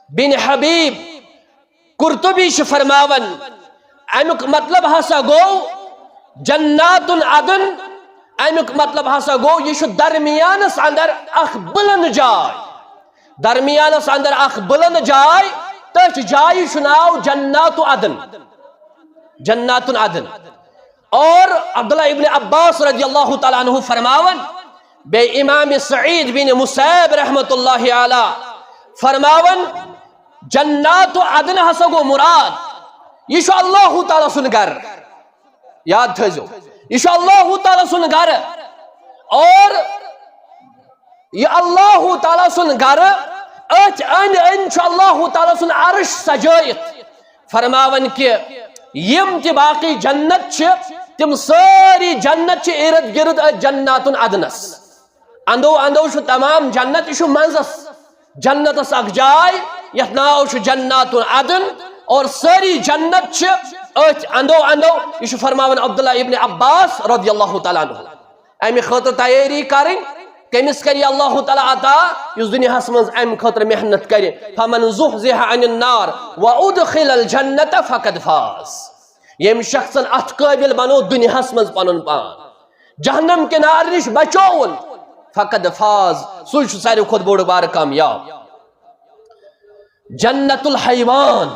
بن حبیب قرطبی چھِ فرماوان، اَمیُک مطلب ہسا گوٚو جنات عدن، اَمیُک مطلب ہسا گوٚو یہِ چھُ درمیانس اندر اکھ بُلند جاے، درمیانس اندر اکھ بُلند جاے، تٔتھۍ جایہِ چھُ ناو جنات عدن، جنات عدن۔ اور عبداللہ ابن عباس رضی اللہ تعالیٰ عنہ فرماوان، بیٚیہِ امام سعید بن مسیب رحمت اللہ علیہ فرماوان، جنات عدن ہسا گوٚو مراد، یہِ چھُ اللہ تعالیٰ سُنٛد گرٕ۔ یاد تھٲیزیو، یہِ چھُ اللہ تعالیٰ سُنٛد گرٕ۔ اور یہِ اللہ تعالیٰ سُنٛد گرٕ، أتھۍ أنٛدۍ أنٛدۍ چھُ اللہ تعالیٰ سُنٛد عرش سجٲیِتھ۔ فرماوان کہِ یِم تہِ باقٕے جنت چھِ، تِم سٲری جنت چھِ ارد گرد أتھۍ جنات عدنس۔ اندو اندو چھُ تمام جنت، یہِ چھُ منٛزس جنتس اکھ جاے، یتھ ناو چھُ جنات عدن، اور سٲری جنت چھِ أتھۍ اندو اندو۔ یہِ چھُ فرماوان عبداللہ ابن عباس رضی اللہ تعالیٰ عنہ۔ امہِ خٲطرٕ تیٲری کرٕنۍ، کٔمِس کرِ یہِ اللہ تعالیٰ عطا؟ یُس دُنیاہس منٛز امہِ خٲطرٕ محنت کرِ۔ فمن زحزح عن النار وادخل الجنة فقد فاز۔ ییٚمۍ شخصن اتھ قٲبل بنوو دُنیاہس منٛز پنُن پان، جہنم کہِ نارٕ نِش بچووُن، فقد فاز، سُے چھُ ساروی کھۄتہٕ بوٚڑ بارٕ کامیاب۔ جنت الحیوان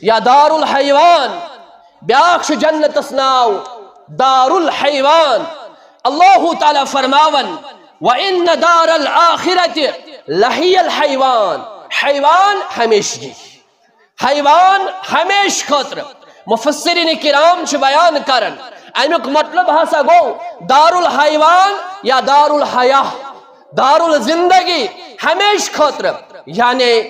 یا دار الحیوان، بیاکھ چھُ جنتس ناو دار الحیوان۔ اللہ تعالیٰ فرماوان، وَإِنَّ دَارَ الْآخِرَةِ لَهِيَ الْحَيْوَانُ۔ حیوان ہمیشگی، حیوان ہمیشہٕ خٲطرٕ۔ مفسرین کرام چھِ بیان کران، امیُک مطلب ہسا گوٚو دار الحیوان یا دار الحیاہ، دار الزندگی، ہمیشہٕ خٲطرٕ۔ یعنی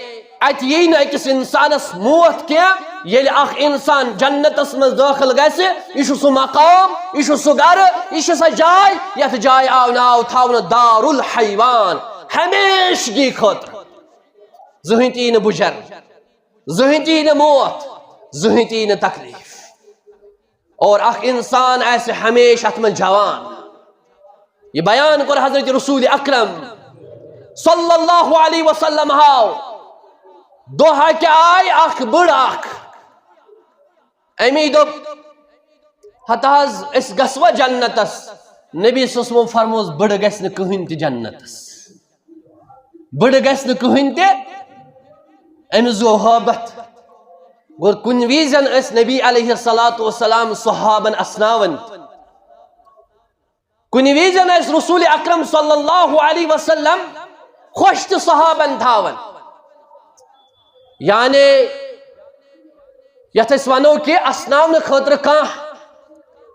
اتہِ یی نہٕ أکِس انسانس موت کینٛہہ۔ ییٚلہِ اکھ انسان جنتس منٛز دٲخل گژھِ، یہِ چھُ سُہ مقام، یہِ چھُ سُہ گرٕ، یہِ چھِ سۄ جاے یتھ جایہِ آو ناو تھاونہٕ دار الحیوان، ہمیشگی خٲطرٕ۔ زٕہٕنۍ تہِ یی نہٕ بُجر، زٕہٕنۍ تہِ یی نہٕ موت، زٕہٕنۍ تہِ یی نہٕ تکلیف۔ اور اکھ انسان آسہِ ہمیشہ اتھ منٛز جوان۔ یہِ بیان کوٚر حضرت رسول اکرم صلی اللہ علیہ وسلم ہاو۔ دۄہ اکہِ آے اکھ بٔڑ اکھ۔ امی دوٚپ، ہتہٕ حظ أسۍ گژھوا جنتس؟ نبی صلی اللہ علیہ وسلم فرموس، بٔڑ گژھِ نہٕ کٕہٕنۍ تہِ جنتس۔ بٔڑ گژھِ نہٕ کٕہٕنۍ تہِ۔ أمِس گوٚو ہٲبتھ۔ گوٚو کُنہِ وِزٮ۪ن ٲسۍ نبی علیہ الصلوۃ والسلام صحابن اسناوان۔ کُنہِ وِزٮ۪ن ٲسۍ رسول اکرم صلی اللہ علیہ وسلم خۄش تہِ صحابن تھاوان۔ یعنی یتھ أسۍ ونو کہِ اسناونہٕ خٲطرٕ کانٛہہ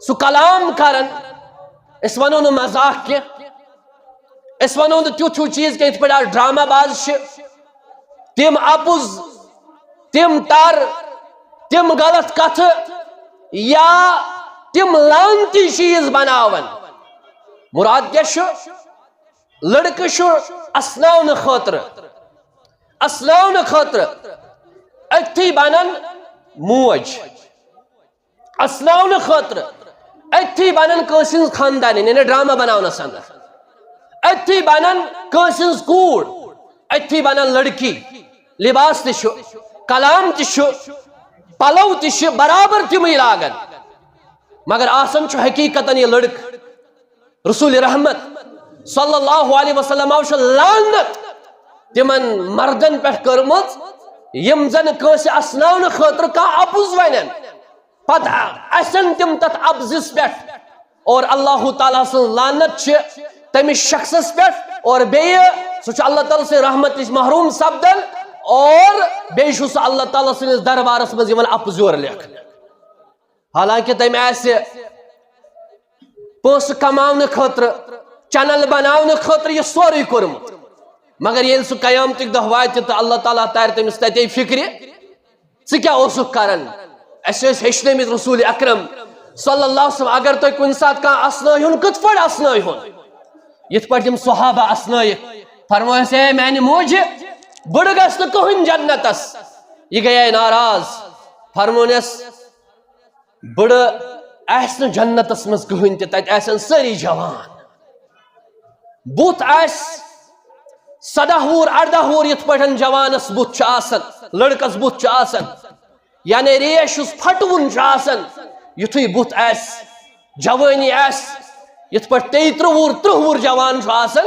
سُہ کلام کران، أسۍ ونو نہٕ مذاق کینٛہہ، أسۍ ونو نہٕ تیُتھ ہیوٗ چیٖز کینٛہہ، یِتھ پٲٹھۍ آز ڈرامہ باز چھِ، تِم اپُز، تِم تر، تِم غلط کتھٕ یا تِم لعنتی چیٖز بناوان۔ مراد کیٛاہ چھُ؟ لڑکہٕ چھُ اسناونہٕ خٲطرٕ، اسناونہٕ خٲطرٕ أتھی بنان موج، اسناونہٕ خٲطرٕ أتھی بنان کٲنٛسہِ ہٕنٛز خاندارِنۍ، یعنی ڈرامہ بناونس اندر۔ أتھی بنان کٲنٛسہِ ہٕنٛز کوٗر، أتھی بنان لڑکی۔ لباس تہِ چھُ، کلام تہِ چھُ، پلو تہِ چھِ برابر تِمٕے لاگان، مگر آسان چھُ حقیقتاً یہِ لڑکہٕ۔ رسول رحمت صلی اللہ علیہ وسلم چھُ لعنت تِمن مردن پٮ۪ٹھ کٔرمٕژ، یِم زن کٲنٛسہِ اسناونہٕ خٲطرٕ کانٛہہ اپُز ونن، پتہٕ اسن تِم تتھ اپزس پٮ۪ٹھ۔ اور اللہ تعالیٰ سٕنٛز لعنت چھِ تٔمِس شخصس پٮ۪ٹھ، اور بیٚیہِ سُہ چھُ اللہ تعالیٰ سٕنٛز رحمت نِش محروم سپدان، اور بیٚیہِ چھُ سُہ اللہ تعالیٰ سٕنٛدِس دربارس منٛز یِوان اپزور لیکھنہٕ۔ حالانکہ تٔمۍ آسہِ پونٛسہٕ کماونہٕ خٲطرٕ، چینل بناونہٕ خٲطرٕ یہِ سورُے کوٚرمُت، مگر ییٚلہِ سُہ قیامتٕکۍ دۄہ واتہِ تہٕ اللہ تعالیٰ تارِ تٔمِس تتے فکرِ، ژٕ کیٛاہ اوسُکھ کران؟ اَسہِ ٲسۍ ہیٚچھنٲومٕتۍ رسول اکرم صلی اللہ علیہ وسلم، اگر تۄہہِ کُنہِ ساتہٕ کانٛہہ اسنٲیہُن، کِتھ پٲٹھۍ اسنٲیہُن؟ یِتھ پٲٹھۍ تِم صحابہ اسنٲیِکھ، فرمٲیس، اے میانہِ موجہِ، بٕڑٕ گژھِ نہٕ کٕہٕنۍ جنتس۔ یہِ گٔیے ناراض، فرمونس، بٕڑٕ آسہِ نہٕ جنتس منٛز کٕہٕنۍ تہِ، تتہِ آسن سٲری جوان۔ بُتھ آسہِ سداہ وُہُر، ارداہ وُہُر، یِتھ پٲٹھۍ جوانس بُتھ چھُ آسان، لڑکس بُتھ چھُ آسان، یعنی ریش یُس پھٹوُن چھُ آسان، یُتھُے بُتھ آسہِ، جوٲنی آسہِ، یِتھ پٲٹھۍ تیٚیہِ ترٕٛہ وُہُر، ترٕٛہ وُہُر جوان چھُ آسان،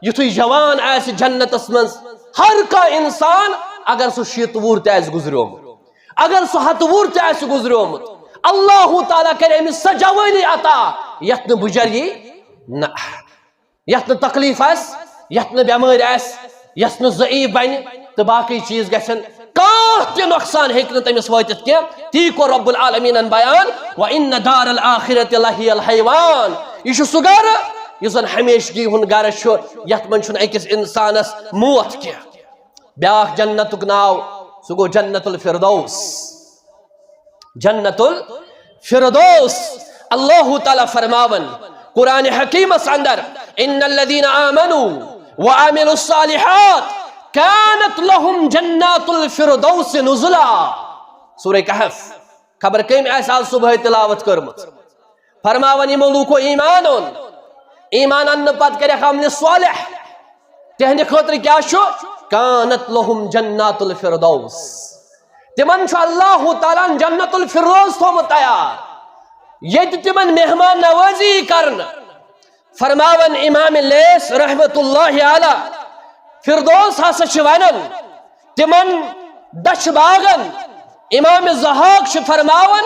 یُتھُے جوان آسہِ جنتس منٛز، ہر کانٛہہ انسان، اگر سُہ شیٖتھ وُہُر تہِ آسہِ گُزریومُت، اگر سُہ ہتہٕ وُہُر تہِ آسہِ گُزریومُت، اللہ تعالیٰ کرِ أمِس سۄ جوٲنی عطا، یتھ نہٕ بُجر یی، نہ، یتھ نہٕ تکلیف آسہِ، یتھ نہٕ بٮ۪مٲرۍ آسہِ، یس نہٕ ضعیف بنہِ تہٕ باقٕے چیٖز گژھن۔ کانٛہہ تہِ نۄقصان ہیٚکہِ نہٕ تٔمِس وٲتِتھ کینٛہہ۔ تی کوٚر رب العالمیٖنن بیان، "وَإِنَّ دَارَ الْآخِرَةِ لَهِيَ الْحَيَوَانُ"۔ یہِ چھُ سُہ گرٕ یُس زن ہمیشگی ہُنٛد گرٕ چھُ، یتھ منٛز چھُنہٕ أکِس انسانس موت کینٛہہ۔ بیاکھ جنتُک ناو، سُہ گوٚو جنت الفردوس۔ جنت الفردوس۔ اللہ تعالیٰ فرماون قرآن حکیمس اندر، "ان الذین آمنوا وعملوا الصالحات کانت لهم جنات الفردوس نزلا۔" سورہ کہف، خبر کٔمۍ آسہِ آز صبحٲے تلاوت کٔرمٕژ۔ فرماوان، یِمو لوٗکو ایمان اوٚن، ایمان اننہٕ پتہٕ کریکھ عملِ صالح، تِہنٛدِ خٲطرٕ کیٛاہ چھُ؟ کانت لہم جنات الفردوس، تِمن چھُ اللہ تعالیٰ ہن جنت الفردوس تھوٚومُت تیار، ییٚتہِ تِمن مہمان نوازی یی کرنہٕ۔ فرماوان امام لیث رحمت اللہ علیہ، فردوس ہسا چھِ ونان تِمن دچھِ باغن۔ امام ضحاک چھِ فرماوان،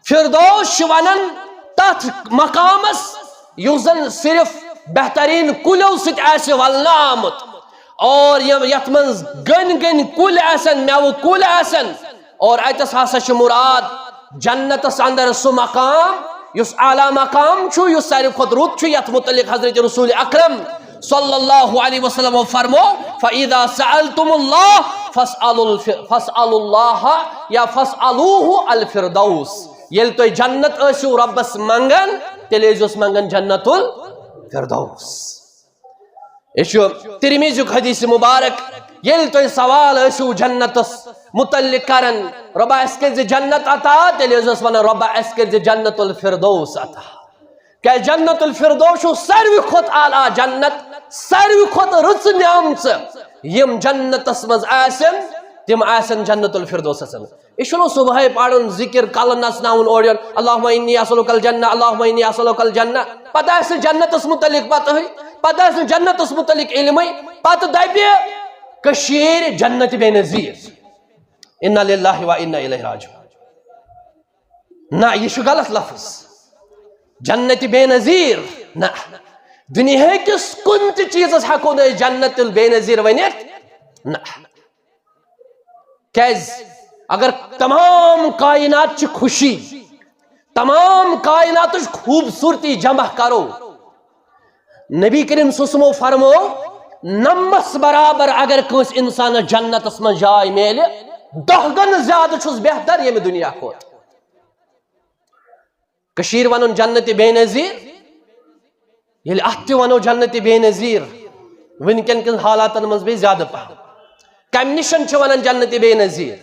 فردوس چھِ ونان تتھ مقامس یُس زن صرف بہترین کُلیو سۭتۍ آسہِ ولنہٕ آمُت، اور یِم، یتھ منٛز گٔنۍ گٔنۍ کُلۍ آسن، مٮ۪وٕ کُلۍ آسن، اور اتس ہسا چھُ مراد جنتس اندر سُہ مقام یُس اعلیٰ مقام چھُ، یُس ساروی کھۄتہٕ رُت چھُ، یتھ متعلق حضرت رسول اکرم صلی اللہ علیہ وسلم فرمو، "فَإِذَا سَأَلْتُمُ اللَّهَ فَاسْأَلُوا الْفِ-، فَاسْأَلُوا اللَّهَ یا فَاسْأَلُوهُ الْفِرْدَوْسَ"۔ ییٚلہِ تُہۍ جنت ٲسِو رۄبس منگان، تیٚلہِ ٲسۍزیوس منگان جنت الفردوس۔ یہِ چھُ ترمذیُک حدیث مبارک۔ ییٚلہِ تُہۍ سوال ٲسِو جنتس متعلق کران، "رۄبا، اَسہِ کٔرۍ زِ جنت عطا"، تیٚلہِ ٲسۍزیوس ونان، "رۄبا، اَسہِ کٔرۍ زِ جنت الفردوس عطا"۔ کیازِ جنت الفردوس چھُ ساروی کھۄتہٕ اعلیٰ جنت، ساروی کھۄتہٕ رٕژٕ نعمژٕ یِم جنتس منٛز آسن، تِم آسن جنت الفردوسس منٛز۔ یہِ چھُنہٕ صبحٲے پرُن ذکر، کلہٕ نژناوُن اورٕ یورٕ، "اللہم انی اسألک الجنہ، اللہم انی اسألک الجنہ"۔ پتہٕ آسہِ نہٕ جنتس متعلق پتہٕے، پتہٕ آسہِ نہٕ جنتس متعلق علمٕے، پتہٕ دپہِ کٔشیٖر جنت بے نظیر۔ انا للہ و انا الیہ راجعون۔ نہ، یہِ چھُ غلط لفظ۔ جنت بے نظیر نہ۔ دُنیاہکِس کُنہِ تہِ چیٖزس ہٮ۪کو نہٕ أسۍ جنت بے نظیر ؤنِتھ۔ نہ۔ کیازِ؟ اگر تمام کائنات چہِ خوشی، تمام کائناتٕچ خوٗبصوٗرتی جمع کرو، نبی کریم صلی اللہ علیہ وسلمو فرمو، نمس برابر اگر کٲنٛسہِ انسانس جنتس منٛز جاے میلہِ، دہ گنہٕ زیادٕ چھُس بہتر ییٚمہِ دُنیا کھۄتہٕ۔ کٔشیٖرِ ونُن جنت بے نظیر، ییٚلہِ اتھ تہِ ونو جنت بے نظیر، وٕنکیٚن کٮ۪ن حالاتن منٛز بیٚیہِ زیادٕ پہم۔ کمہِ نِشن چھِ ونان جنت بے نظیر؟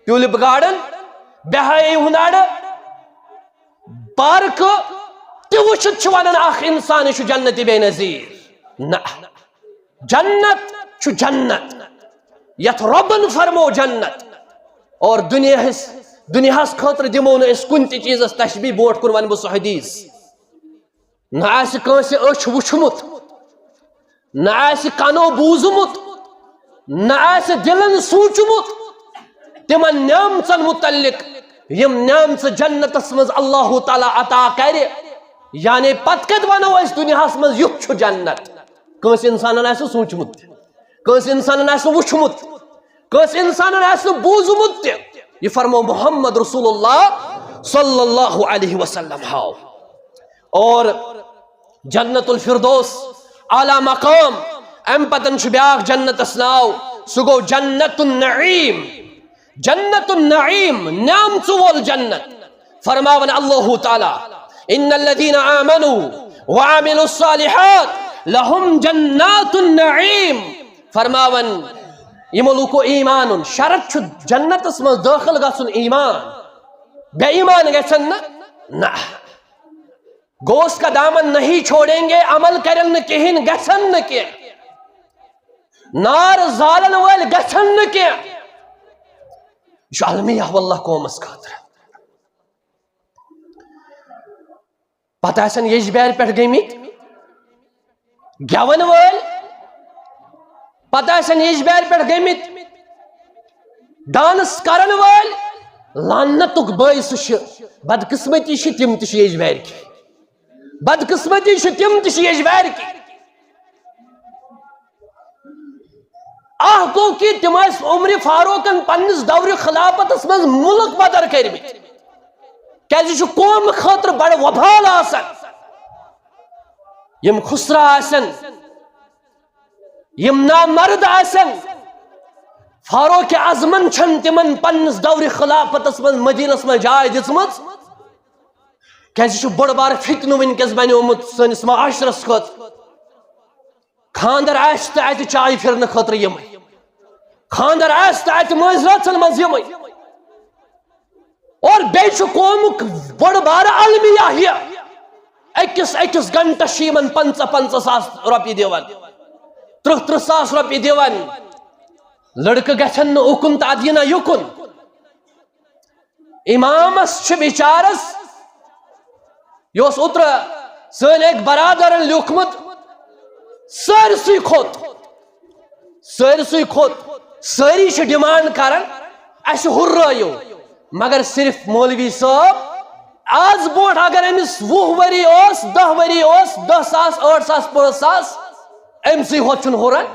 ٹیولپ گارڈن، بہائی ہُنٛد اڈٕ، پارکہٕ تہِ وٕچھِتھ چھُ ونان اکھ انسان، یہِ چھُ جنت بے نظیر۔ نہ، جنت چھُ جنت، یتھ رۄبن فرمو جنت۔ اور دُنیاہس، دُنیاہس خٲطرٕ دِمو نہٕ أسۍ کُنہِ تہِ چیٖزس تشبیہ۔ برونٛٹھ کُن ونہٕ بہٕ سُہ حدیث۔ نہ آسہِ کٲنٛسہِ أچھ وُچھمُت، نہ آسہِ کنو بوٗزمُت، نہ آسہِ دِلن سوٗنٛچمُت تِمن نعمژن متعلق، یِم نعمژٕ جنتس منٛز اللہ تعالیٰ عطا کرِ۔ یعنی پتہٕ کتہِ ونو أسۍ دُنیاہس منٛز یُتھ چھُ جنت؟ کٲنٛسہِ انسانن آسہِ نہٕ سوٗنٛچمُت تہِ، کٲنٛسہِ انسانن آسہِ نہٕ وُچھمُت، کٲنٛسہِ انسانن آسہِ نہٕ بوٗزمُت تہِ۔ یہِ فرمو محمد رسول اللہ صلی اللہ علیہ وسلم ہاو۔ اور جنت الفردوس اعلیٰ مقام۔ امہِ پتن چھُ بیاکھ جنتس ناو، سُہ گوٚو جنت النعیم۔ جنت النعیم، نعمژٕ وول جنت۔ فرماوان اللہ تعالیٰ، "ان الذین آمنوا وعملوا الصالحات لهم جنات النعیم"۔ فرماوان، یِمو لوٗکو ایمان اوٚن، شرط چھُ جنتس منٛز دٲخل گژھُن ایمان۔ بے ایمان گژھن نہ، نہ۔ گوس کا دامن نہیں چھوڑیں گے، عمل کرن نہٕ کِہیٖنۍ، گژھن نہٕ کینٛہہ۔ نار زالن وٲلۍ گژھن نہٕ کینٛہہ۔ یہِ چھُ المیہ واللہ قومس خٲطرٕ۔ پتہٕ آسن ییٚجبیارِ پٮ۪ٹھ گٔمٕتۍ گٮ۪ون وٲلۍ، پتہٕ آسن ییٚجبیارِ پٮ۪ٹھ گٔمٕتۍ ڈانس کرن وٲلۍ۔ لعنتُک باعث چھُ، بدقسمتی چھِ، تِم تہِ چھِ ییٚجبیارِ کی۔ بدقسمتی چھِ، تِم تہِ چھِ ییٚجبیارِ کی۔ آہ گوٚو کہِ تِم ٲسۍ عمرِ فاروقن پننِس دورِ خلافتس منٛز مُلک بدر کٔرمٕتۍ۔ کیازِ یہِ چھُ قوم خٲطرٕ بڑٕ وبال آسان۔ یِم خسرا آسن، یِم نامرد آسن، فاروق اعظمن چھن تِمن پننِس دورِ خلافتس منٛز مدینس منٛز جاے دِژمٕژ۔ کیازِ یہِ چھُ بوٚڑ بارٕ فتنہٕ وٕنکیٚس بنیومُت سٲنِس معاشرس خٲطرٕ۔ خاندر آسہِ تہٕ اتہِ چایہِ پھرنہٕ خٲطرٕ یِمے۔ خاندر آسہِ تہٕ اتہِ مٲنٛزِ رٲژن منٛز یِمے۔ اور بیٚیہِ چھُ قومُک بوٚڑ بارٕ المیہ یہِ۔ أکِس أکِس گنٹس چھِ یِمن پنٛژاہ پنٛژاہ ساس رۄپیہِ دِوان، ترٕٛہ ترٕٛہ ساس رۄپیہِ دِوان۔ لڑکہٕ گژھن نہٕ اُکُن تہٕ ادٕ یہِ نہ یُکُن۔ امامس چھِ بچارس، یہِ اوس اوترٕ سٲنۍ أکۍ برادرن لیوٗکھمُت، سٲرسٕے کھوٚت، سٲرسٕے کھوٚت۔ سٲری چھِ ڈیمانڈ کران، اسہِ ہُررٲیِو، مگر صرف مولوی صٲب۔ آز برونٛٹھ اگر أمِس وُہ ؤری اوس، دَہ ؤری اوس، دَہ ساس، ٲٹھ ساس، پانٛژھ ساس، أمۍ سٕے ہوت چھُنہٕ ہُران،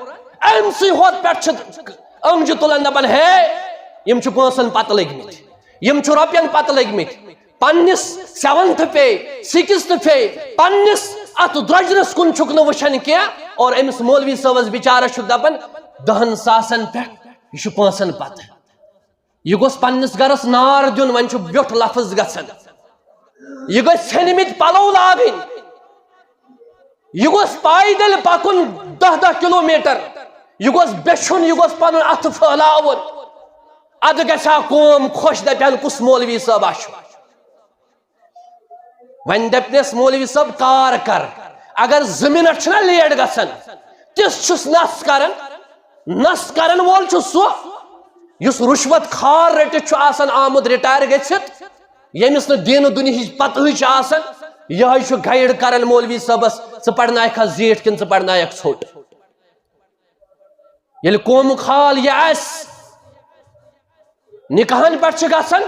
أمۍ سٕے ہوت پٮ۪ٹھ چھِ أنٛگجہِ تُلان، دپان، ہے، یِم چھِ پونٛسن پتہٕ لٔگۍ مٕتۍ، یِم چھِ رۄپین پتہٕ لٔگۍ مٕتۍ۔ پننِس سیونتھ پے، سکستھ پے، پننِس اتھ درۄجرس کُن چھُکھ نہٕ وٕچھان کینٛہہ۔ اور أمِس مولوی صٲبس بچارس چھُکھ دپان، دہن ساسن پٮ۪ٹھ، یہِ چھُ پونٛسن پتہٕ۔ یہِ گوٚژھ پننِس گرس نار دیُن، وۄنۍ چھُ ویوٚٹھ لفظ گژھان۔ یہِ گٔژھۍ ژھیٚنمٕتۍ پلو لاگٕنۍ۔ یہِ گوٚژھ پایدٔلۍ پکُن دَہ دَہ کلوٗمیٹر۔ یہِ گوٚژھ بیچھُن، یہِ گوٚژھ پنُن اتھٕ پھٔہلاوُن۔ ادٕ گژھِ ہا قوم خۄش، دپہِ ہن، کُس مولوی صٲبا چھُ؟ وۄنۍ دپنس، مولوی صٲب، کار کر۔ اگر زٕ منٹ چھِنہ لیٹ گژھان، تِژھ چھُس نس کران۔ نس کرن وول چھُ سُہ، یُس رُشوت خار رٔٹِتھ چھُ آسان آمُت رِٹایر گٔژھِتھ، ییٚمِس نہٕ دیٖنہٕ دُنیہٕچ پتہٕے چھِ آسان۔ یِہوٚے چھُ گایڈ کران مولوی صٲبس، ژٕ پرناوکھا زیٖٹھ کِنہٕ ژٕ پرناوکھ ژھوٚٹ۔ ییٚلہِ قومُک حال یہِ آسہِ، نکاحن پٮ۪ٹھ چھِ گژھان،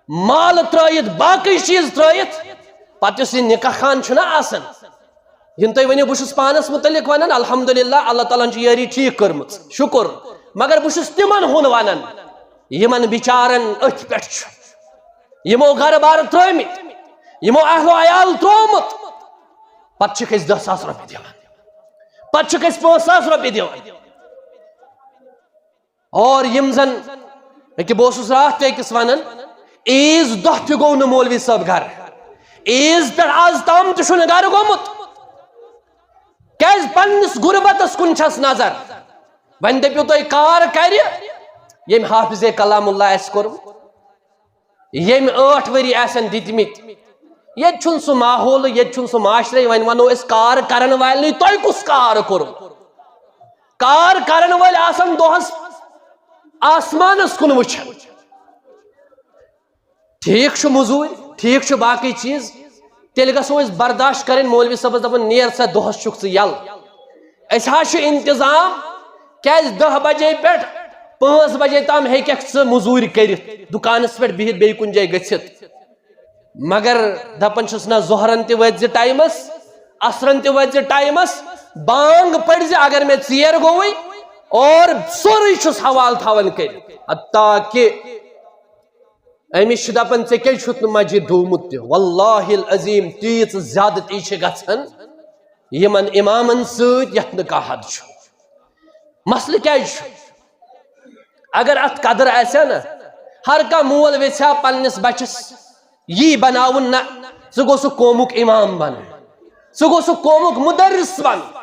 مال ترٲیِتھ، باقٕے چیٖز ترٲیِتھ، پتہٕ یُس یہِ نکاح خان چھُنہ آسان، یِم تُہۍ ؤنِو، بہٕ چھُس پانس مُتعلق ونان، الحمدللہ، اللہ تعالیٰ ہن چھِ یٲری ٹھیٖک کٔرمٕژ، شُکُر۔ مگر بہٕ چھُس تِمن ہُنٛد ونان، یِمن بِچارن أتھۍ پٮ۪ٹھ چھُ، یِمو گرٕ بار ترٲومٕتۍ، یِمو اہل و عیال ترٛوومُت، پتہٕ چھِکھ أسۍ دَہ ساس رۄپیہِ دِوان، پتہٕ چھِکھ أسۍ پانٛژھ ساس رۄپیہِ دِوان۔ اور یِم زن، ییٚکیٛاہ بہٕ اوسُس راتھ تہِ أکِس ونان، عیٖذ دۄہ تہِ گوٚو نہٕ مولوی صٲب گرٕ، عیٖذ پٮ۪ٹھ آز تام تہِ چھُنہٕ گرٕ گوٚمُت۔ کیازِ؟ پننِس غربتس کُن چھس نظر۔ وۄنۍ دٔپِو تُہۍ، کار کرِ ییٚمۍ حافظ کلام اللہ آسہِ کوٚرمُت، ییٚمۍ ٲٹھ ؤری آسن دِتمٕتۍ۔ ییٚتہِ چھُنہٕ سُہ ماحول، ییٚتہِ چھُنہٕ سُہ معاشرے، وۄنۍ ونو أسۍ کار کرن والنٕے، تۄہہِ کُس کار کوٚرمُت؟ کار کرن وٲلۍ آسن دۄہس آسمانس کُن وٕچھان۔ ٹھیٖک چھُ مٔزوٗرۍ، ٹھیٖک چھُ باقٕے چیٖز، تیٚلہِ گژھو أسۍ برداشت کرٕنۍ۔ مولوی صٲبس دپان، نیر سا، دۄہس چھُکھ ژٕ یَلہٕ۔ أسۍ حظ چھُ انتظام، کیازِ دَہ بجے پٮ۪ٹھ پانٛژھ بجے تام ہیٚککھ ژٕ مٔزوٗرۍ کٔرِتھ، دُکانس پٮ۪ٹھ بِہِتھ، بیٚیہِ کُنہِ جایہِ گٔژھِتھ۔ مگر دپان چھُس نہ، ظہرن تہِ وٲتۍ زِ ٹایمس، عصرن تہِ وٲتۍ زِ ٹایمس، بانگ پٔرۍ زِ اگر مےٚ ژیر گوٚوٕے، اور سورُے چھُس حوالہٕ تھاوان کٔرِتھ۔ حتیٰ کہ أمِس چھِ دَپان، "ژےٚ کیٛازِ چھُتھ نہٕ مسجد ڈوٗمُت تہِ؟" واللہ العظیم، تیٖژ زیادتی چھِ گژھان یِمن اِمامن سۭتۍ، یَتھ نہٕ کانٛہہ حد چھُ۔ مسلہٕ کیٛازِ چھُ؟ اگر اَتھ قدر آسہِ ہا نہ، ہر کانٛہہ مول ویژھِ ہا پننِس بچس یی بناوُن، نہ، ژٕ گوٚژھ سُہ قومُک اِمام بنُن، ژٕ گوٚژھ سُہ قومُک مُدرِس بنُن۔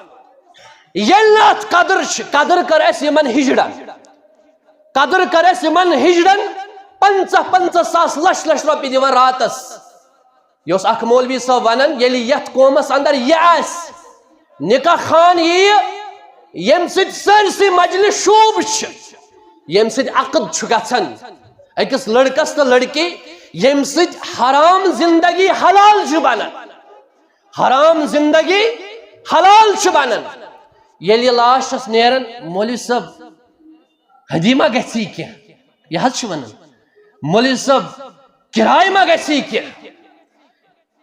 ییٚلہِ نہٕ اَتھ قدر چھِ، قدر کٔر اَسہِ یِمن ہِجڑن۔ قدر کٔر اَسہِ یِمن ہِجڑن، پنٛژاہ پنٛژاہ ساس، لچھ لچھ رۄپیہِ دِوان راتس۔ یہِ اوس اکھ مولوی صٲب ونان، ییٚلہِ یتھ قومس اندر یہِ آسہِ، نکاح خان ییہِ، ییٚمہِ سۭتۍ سٲرسٕے مجلس شوٗب چھِ، ییٚمہِ سۭتۍ عقد چھُ گژھان أکِس لڑکس تہٕ لڑکی، ییٚمہِ سۭتۍ حرام زندگی حلال چھِ بنان، حرام زندگی حلال چھِ بنان۔ ییٚلہِ یہِ لاش چھس نیران، مولوی صٲب، ہدی ما گژھی کینٛہہ؟ یہِ حظ چھِ ونان، مولوی صٲب، کِراے ما گژھی کینٛہہ؟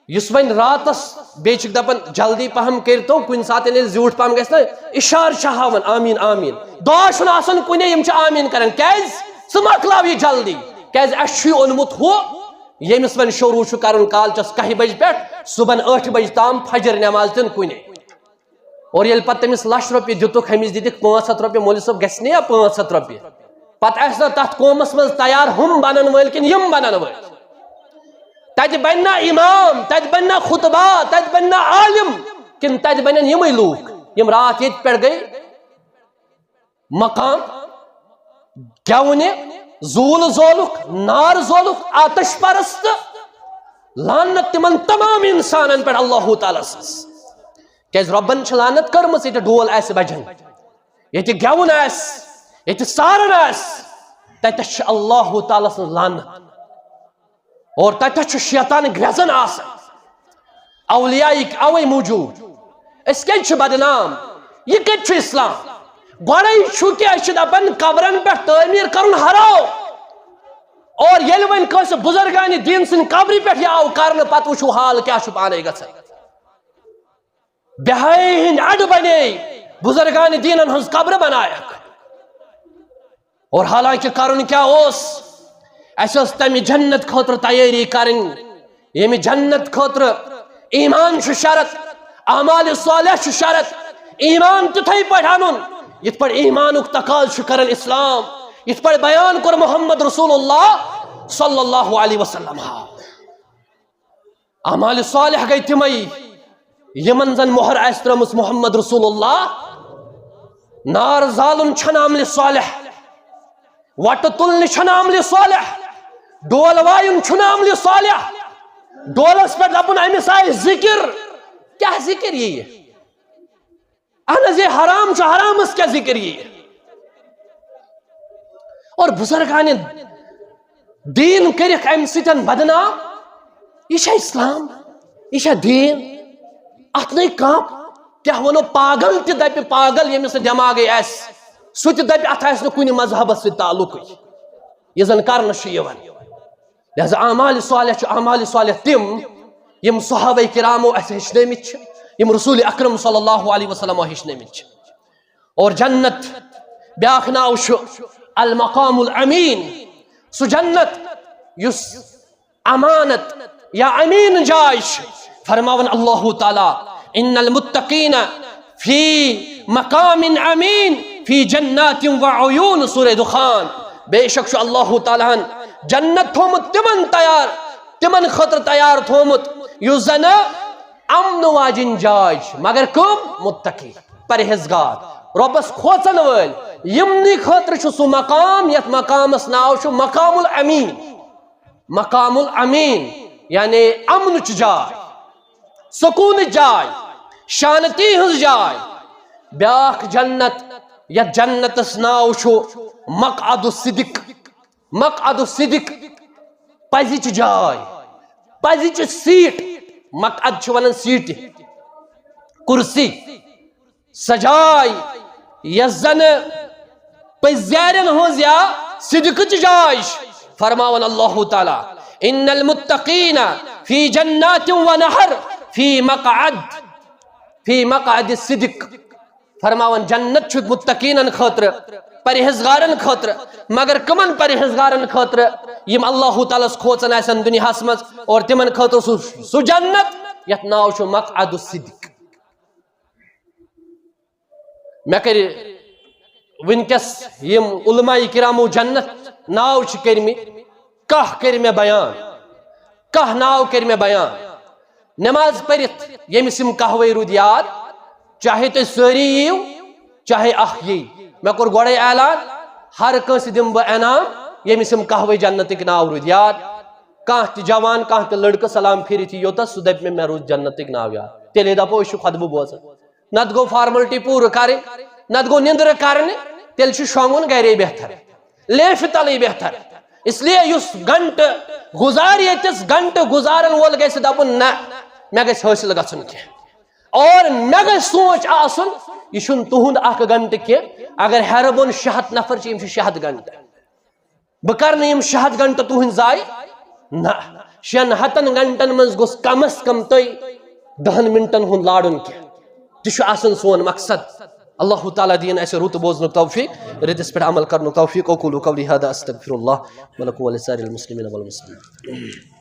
یُس وۄنۍ راتس بیٚیہِ چھِکھ دپان، جلدی پہم کٔرۍتو، کُنہِ ساتہٕ ییٚلہِ زیوٗٹھ پہم گژھِ نا، اشارٕ چھِ ہاوان، آمیٖن، آمیٖن۔ دعا چھُنہٕ آسان کُنے، یِم چھِ آمیٖن کران۔ کیازِ؟ ژٕ مۄکلاو یہِ جلدی۔ کیازِ؟ اَسہِ چھُے اوٚنمُت ہُہ، ییٚمِس وۄنۍ شروٗع چھُ کرُن کالچس کاہہِ بجہِ پٮ۪ٹھ صُبحن ٲٹھِ بجہِ تام، فجر نٮ۪ماز تہِ نہٕ کُنے۔ اور ییٚلہِ پتہٕ تٔمِس لچھ رۄپیہِ دِتُکھ، ہُمِس دِتِکھ پانٛژھ ہتھ رۄپیہِ، مولوی صٲب، گژھِ نہ یا پانٛژھ ہتھ رۄپیہِ؟ پتہٕ آسہِ نہ تتھ قومس منٛز تیار ہُم بنن وٲلۍ کِنہٕ یِم بنن وٲلۍ؟ تتہِ بنہِ نہ امام، تتہِ بنہِ نہ خطبہ، تتہِ بنہِ نہ عالم، کِنہٕ تتہِ بنن یِمے لوٗکھ، یِم راتھ ییٚتہِ پٮ۪ٹھ گٔے مقام گٮ۪ونہِ، زوٗل زولُکھ، نار زولُکھ، آتش پرست۔ لعنت تِمن تمام انسانن پٮ۪ٹھ اللہ تعالیٰ سٕنٛز۔ کیازِ رۄبن چھِ لعنت کٔرمٕژ، ییٚتہِ ڈول آسہِ بجان، ییٚتہِ گٮ۪وُن آسہِ، ییٚتہِ سارن آسہِ، تتٮ۪تھ چھِ اللہ تعالیٰ سٕنٛز لعنت۔ اور تتٮ۪تھ چھُ شیطان گرٛٮ۪زن آسان۔ اولیاء اوے موٗجوٗد۔ أسۍ کیٛازِ چھِ بدنام؟ یہِ کتہِ چھُ اسلام؟ گۄڈے چھُ کہِ أسۍ چھِ دپان قبرن پٮ۪ٹھ تعمیٖر کرُن حرام۔ اور ییٚلہِ وۄنۍ کٲنٛسہِ بزرگانِ دین سٕنٛدِ قبرِ پٮ۪ٹھ یہِ آو کرنہٕ، پتہٕ وٕچھِو حال کیٛاہ چھُ پانے گژھان۔ بہائی ہٕنٛدۍ اڈٕ بنے، بزرگانِ دینن ہٕنٛز قبرٕ بنایکھ۔ اور حالانکہ کرُن کیٛاہ اوس؟ اسہِ ٲس تمہِ جنت خٲطرٕ تیٲری کرٕنۍ، ییٚمہِ جنت خٲطرٕ ایمان چھُ شرط، اعمال صالح چھُ شرط۔ ایمان تِتھے پٲٹھۍ انُن یِتھ پٲٹھۍ ایمانُک تقاضہٕ چھُ کران اسلام، یِتھ پٲٹھۍ بیان کوٚر محمد رسول اللہ صلی اللہ علیہ وسلم۔ اعمال صالح گٔے تِمے یِمن زن مۄہر آسہِ ترٲومٕژ محمد رسول اللہ۔ نار زالُن چھنہٕ عملِ صالح، وٹہٕ تُلنہِ چھنہٕ عملِ صالح، ڈول وایُن چھُنہٕ عملِ صالح۔ ڈولس پٮ۪ٹھ دپُن، أمِس آیہِ ذکر، کیٛاہ ذکر یِیہِ؟ اہن حظ، یہِ حرام چھُ، حرامس کیٛاہ ذکر یِیہِ؟ اور بزرگانِ دین کٔرِکھ امہِ سۭتۍ بدنام۔ یہِ چھا اسلام؟ یہِ چھا دین؟ اتھ نے کانٛہہ، کیٛاہ ونو، پاگل تہِ دپہِ، پاگل ییٚمِس نہٕ دٮ۪ماغے آسہِ، سُہ تہِ دپہِ اتھ آسہِ نہٕ کُنہِ مذہبس سۭتۍ تعلقٕے، یہِ زن کرنہٕ چھُ یِوان۔ لہذا اعمال صالح چھُ اعمال صالح تِم، یِم صحابہ کرامو اسہِ ہیٚچھنٲومٕتۍ چھِ، یِم رسول اکرم صلی اللہ علیہ وسلمو ہیٚچھنٲومٕتۍ چھِ۔ اور جنت بیاکھ ناو چھُ المقام الامین، سُہ جنت یُس امانت یا امین جاے چھِ۔ فرماوان اللہ تعالیٰ، ان المتقین فی مقام امین فی جنات و عیون، سورہ دخان۔ بے شک چھُ اللہ تعالیٰ ہن جنت تھومُت تِمن تیار، تِمن خٲطرٕ تیار تھومُت یُس زن امن واجِنۍ جاے چھِ، مگر کم؟ متقی، پرہیزگار، رۄبس کھوژن وٲلۍ۔ یِمنٕے خٲطرٕ چھُ سُہ مقام، یتھ مقامس ناو چھُ مقام الامین۔ مقام الامین یعنی امنٕچ جاے، سکوٗنٕچ جاے، شانتی ہٕنٛز جاے۔ بیاکھ جنت، یتھ جنتس ناو چھُ مقعد الصدق۔ مقعد الصدق، پزِچ جاے، پزِچ سیٹ۔ مقعد چھِ ونان سیٹہِ، کرسی۔ سۄ جاے یۄس زن پٔزیارٮ۪ن ہٕنٛز یا صدقٕچ جاے چھِ۔ فرماوان اللہ تعالیٰ، ان المتقین فی جنات و نہر فی مقعد، فی مقعد صدق۔ فرماوان، جنت چھُ متقینن خٲطرٕ، پرہیزگارن خٲطرٕ۔ مگر کمن پرہیزگارن خٲطرٕ؟ یِم اللہ تعالیٰ ہس کھوژان آسن دُنیاہس منٛز، اور تِمن خٲطرٕ سُہ، سُہ جنت یتھ ناو چھُ مقعد الصدق۔ مےٚ کٔرۍ وٕنکیٚس یِم علماء کرامو جنت ناو چھِ کٔرمٕتۍ، کاہ کٔرۍ مےٚ بیان، کاہ ناو کٔرۍ مےٚ بیان۔ نماز پٔرِتھ ییٚمِس یِم کاہوے روٗدۍ یاد، چاہے تُہۍ سٲری یِیِو، چاہے اکھ یی۔ مےٚ کوٚر گۄڈے اعلان، ہر کٲنٛسہِ دِمہٕ بہٕ انعام، ییٚمِس یِم قہوے جنتٕکۍ ناو روٗدۍ یاد۔ کانٛہہ تہِ جوان، کانٛہہ تہِ لڑکہٕ سلام پھیٖرِتھ یی یوٚتَس، سُہ دَپہِ مےٚ، مےٚ روٗد جنتٕکۍ ناو یاد۔ تیٚلے دَپو أسۍ چھِ خطبہٕ بوزان۔ نَتہٕ گوٚو فارملٹی پوٗرٕ کَرٕنۍ، نَتہٕ گوٚو نِندرٕ کَرنہِ، تیٚلہِ چھُ شۄنٛگُن گَرے بہتر، لیفہِ تَلٕے بہتر۔ اس لیے یُس گھنٹہٕ گُزارِ ییٚتِس، گھنٹہٕ گُزارَن وول گژھِ دَپُن، نہ، مےٚ گژھِ حٲصِل گژھُن کینٛہہ۔ اور مےٚ گژھِ سونٛچ آسُن، یہِ چھُنہٕ تُہُنٛد اَکھ گھنٹہٕ کینٛہہ۔ اگر ہیرٕ بۄن شےٚ ہَتھ نفر چھِ، یِم چھِ شےٚ ہَتھ گھنٹہٕ۔ بہٕ کرٕ نہٕ یِم شےٚ ہَتھ گھنٹہٕ تُہٕنٛدۍ ضایع۔ نہ، شٮ۪ن ہَتَن گھنٹن منٛز گوٚژھ کم از کم تۄہہِ دَہَن منٹن ہُنٛد لارُن کینٛہہ۔ تہِ چھُ آسان سون مقصد۔ اللہ تعالیٰ دِیِن اَسہِ رُت بوزنُک توفیق، رٕتِس پٮ۪ٹھ عمل کرنُک توفیق۔ اقول قولی هذا استغفر الله ولكم ولسائر المسلمين والمسلمات۔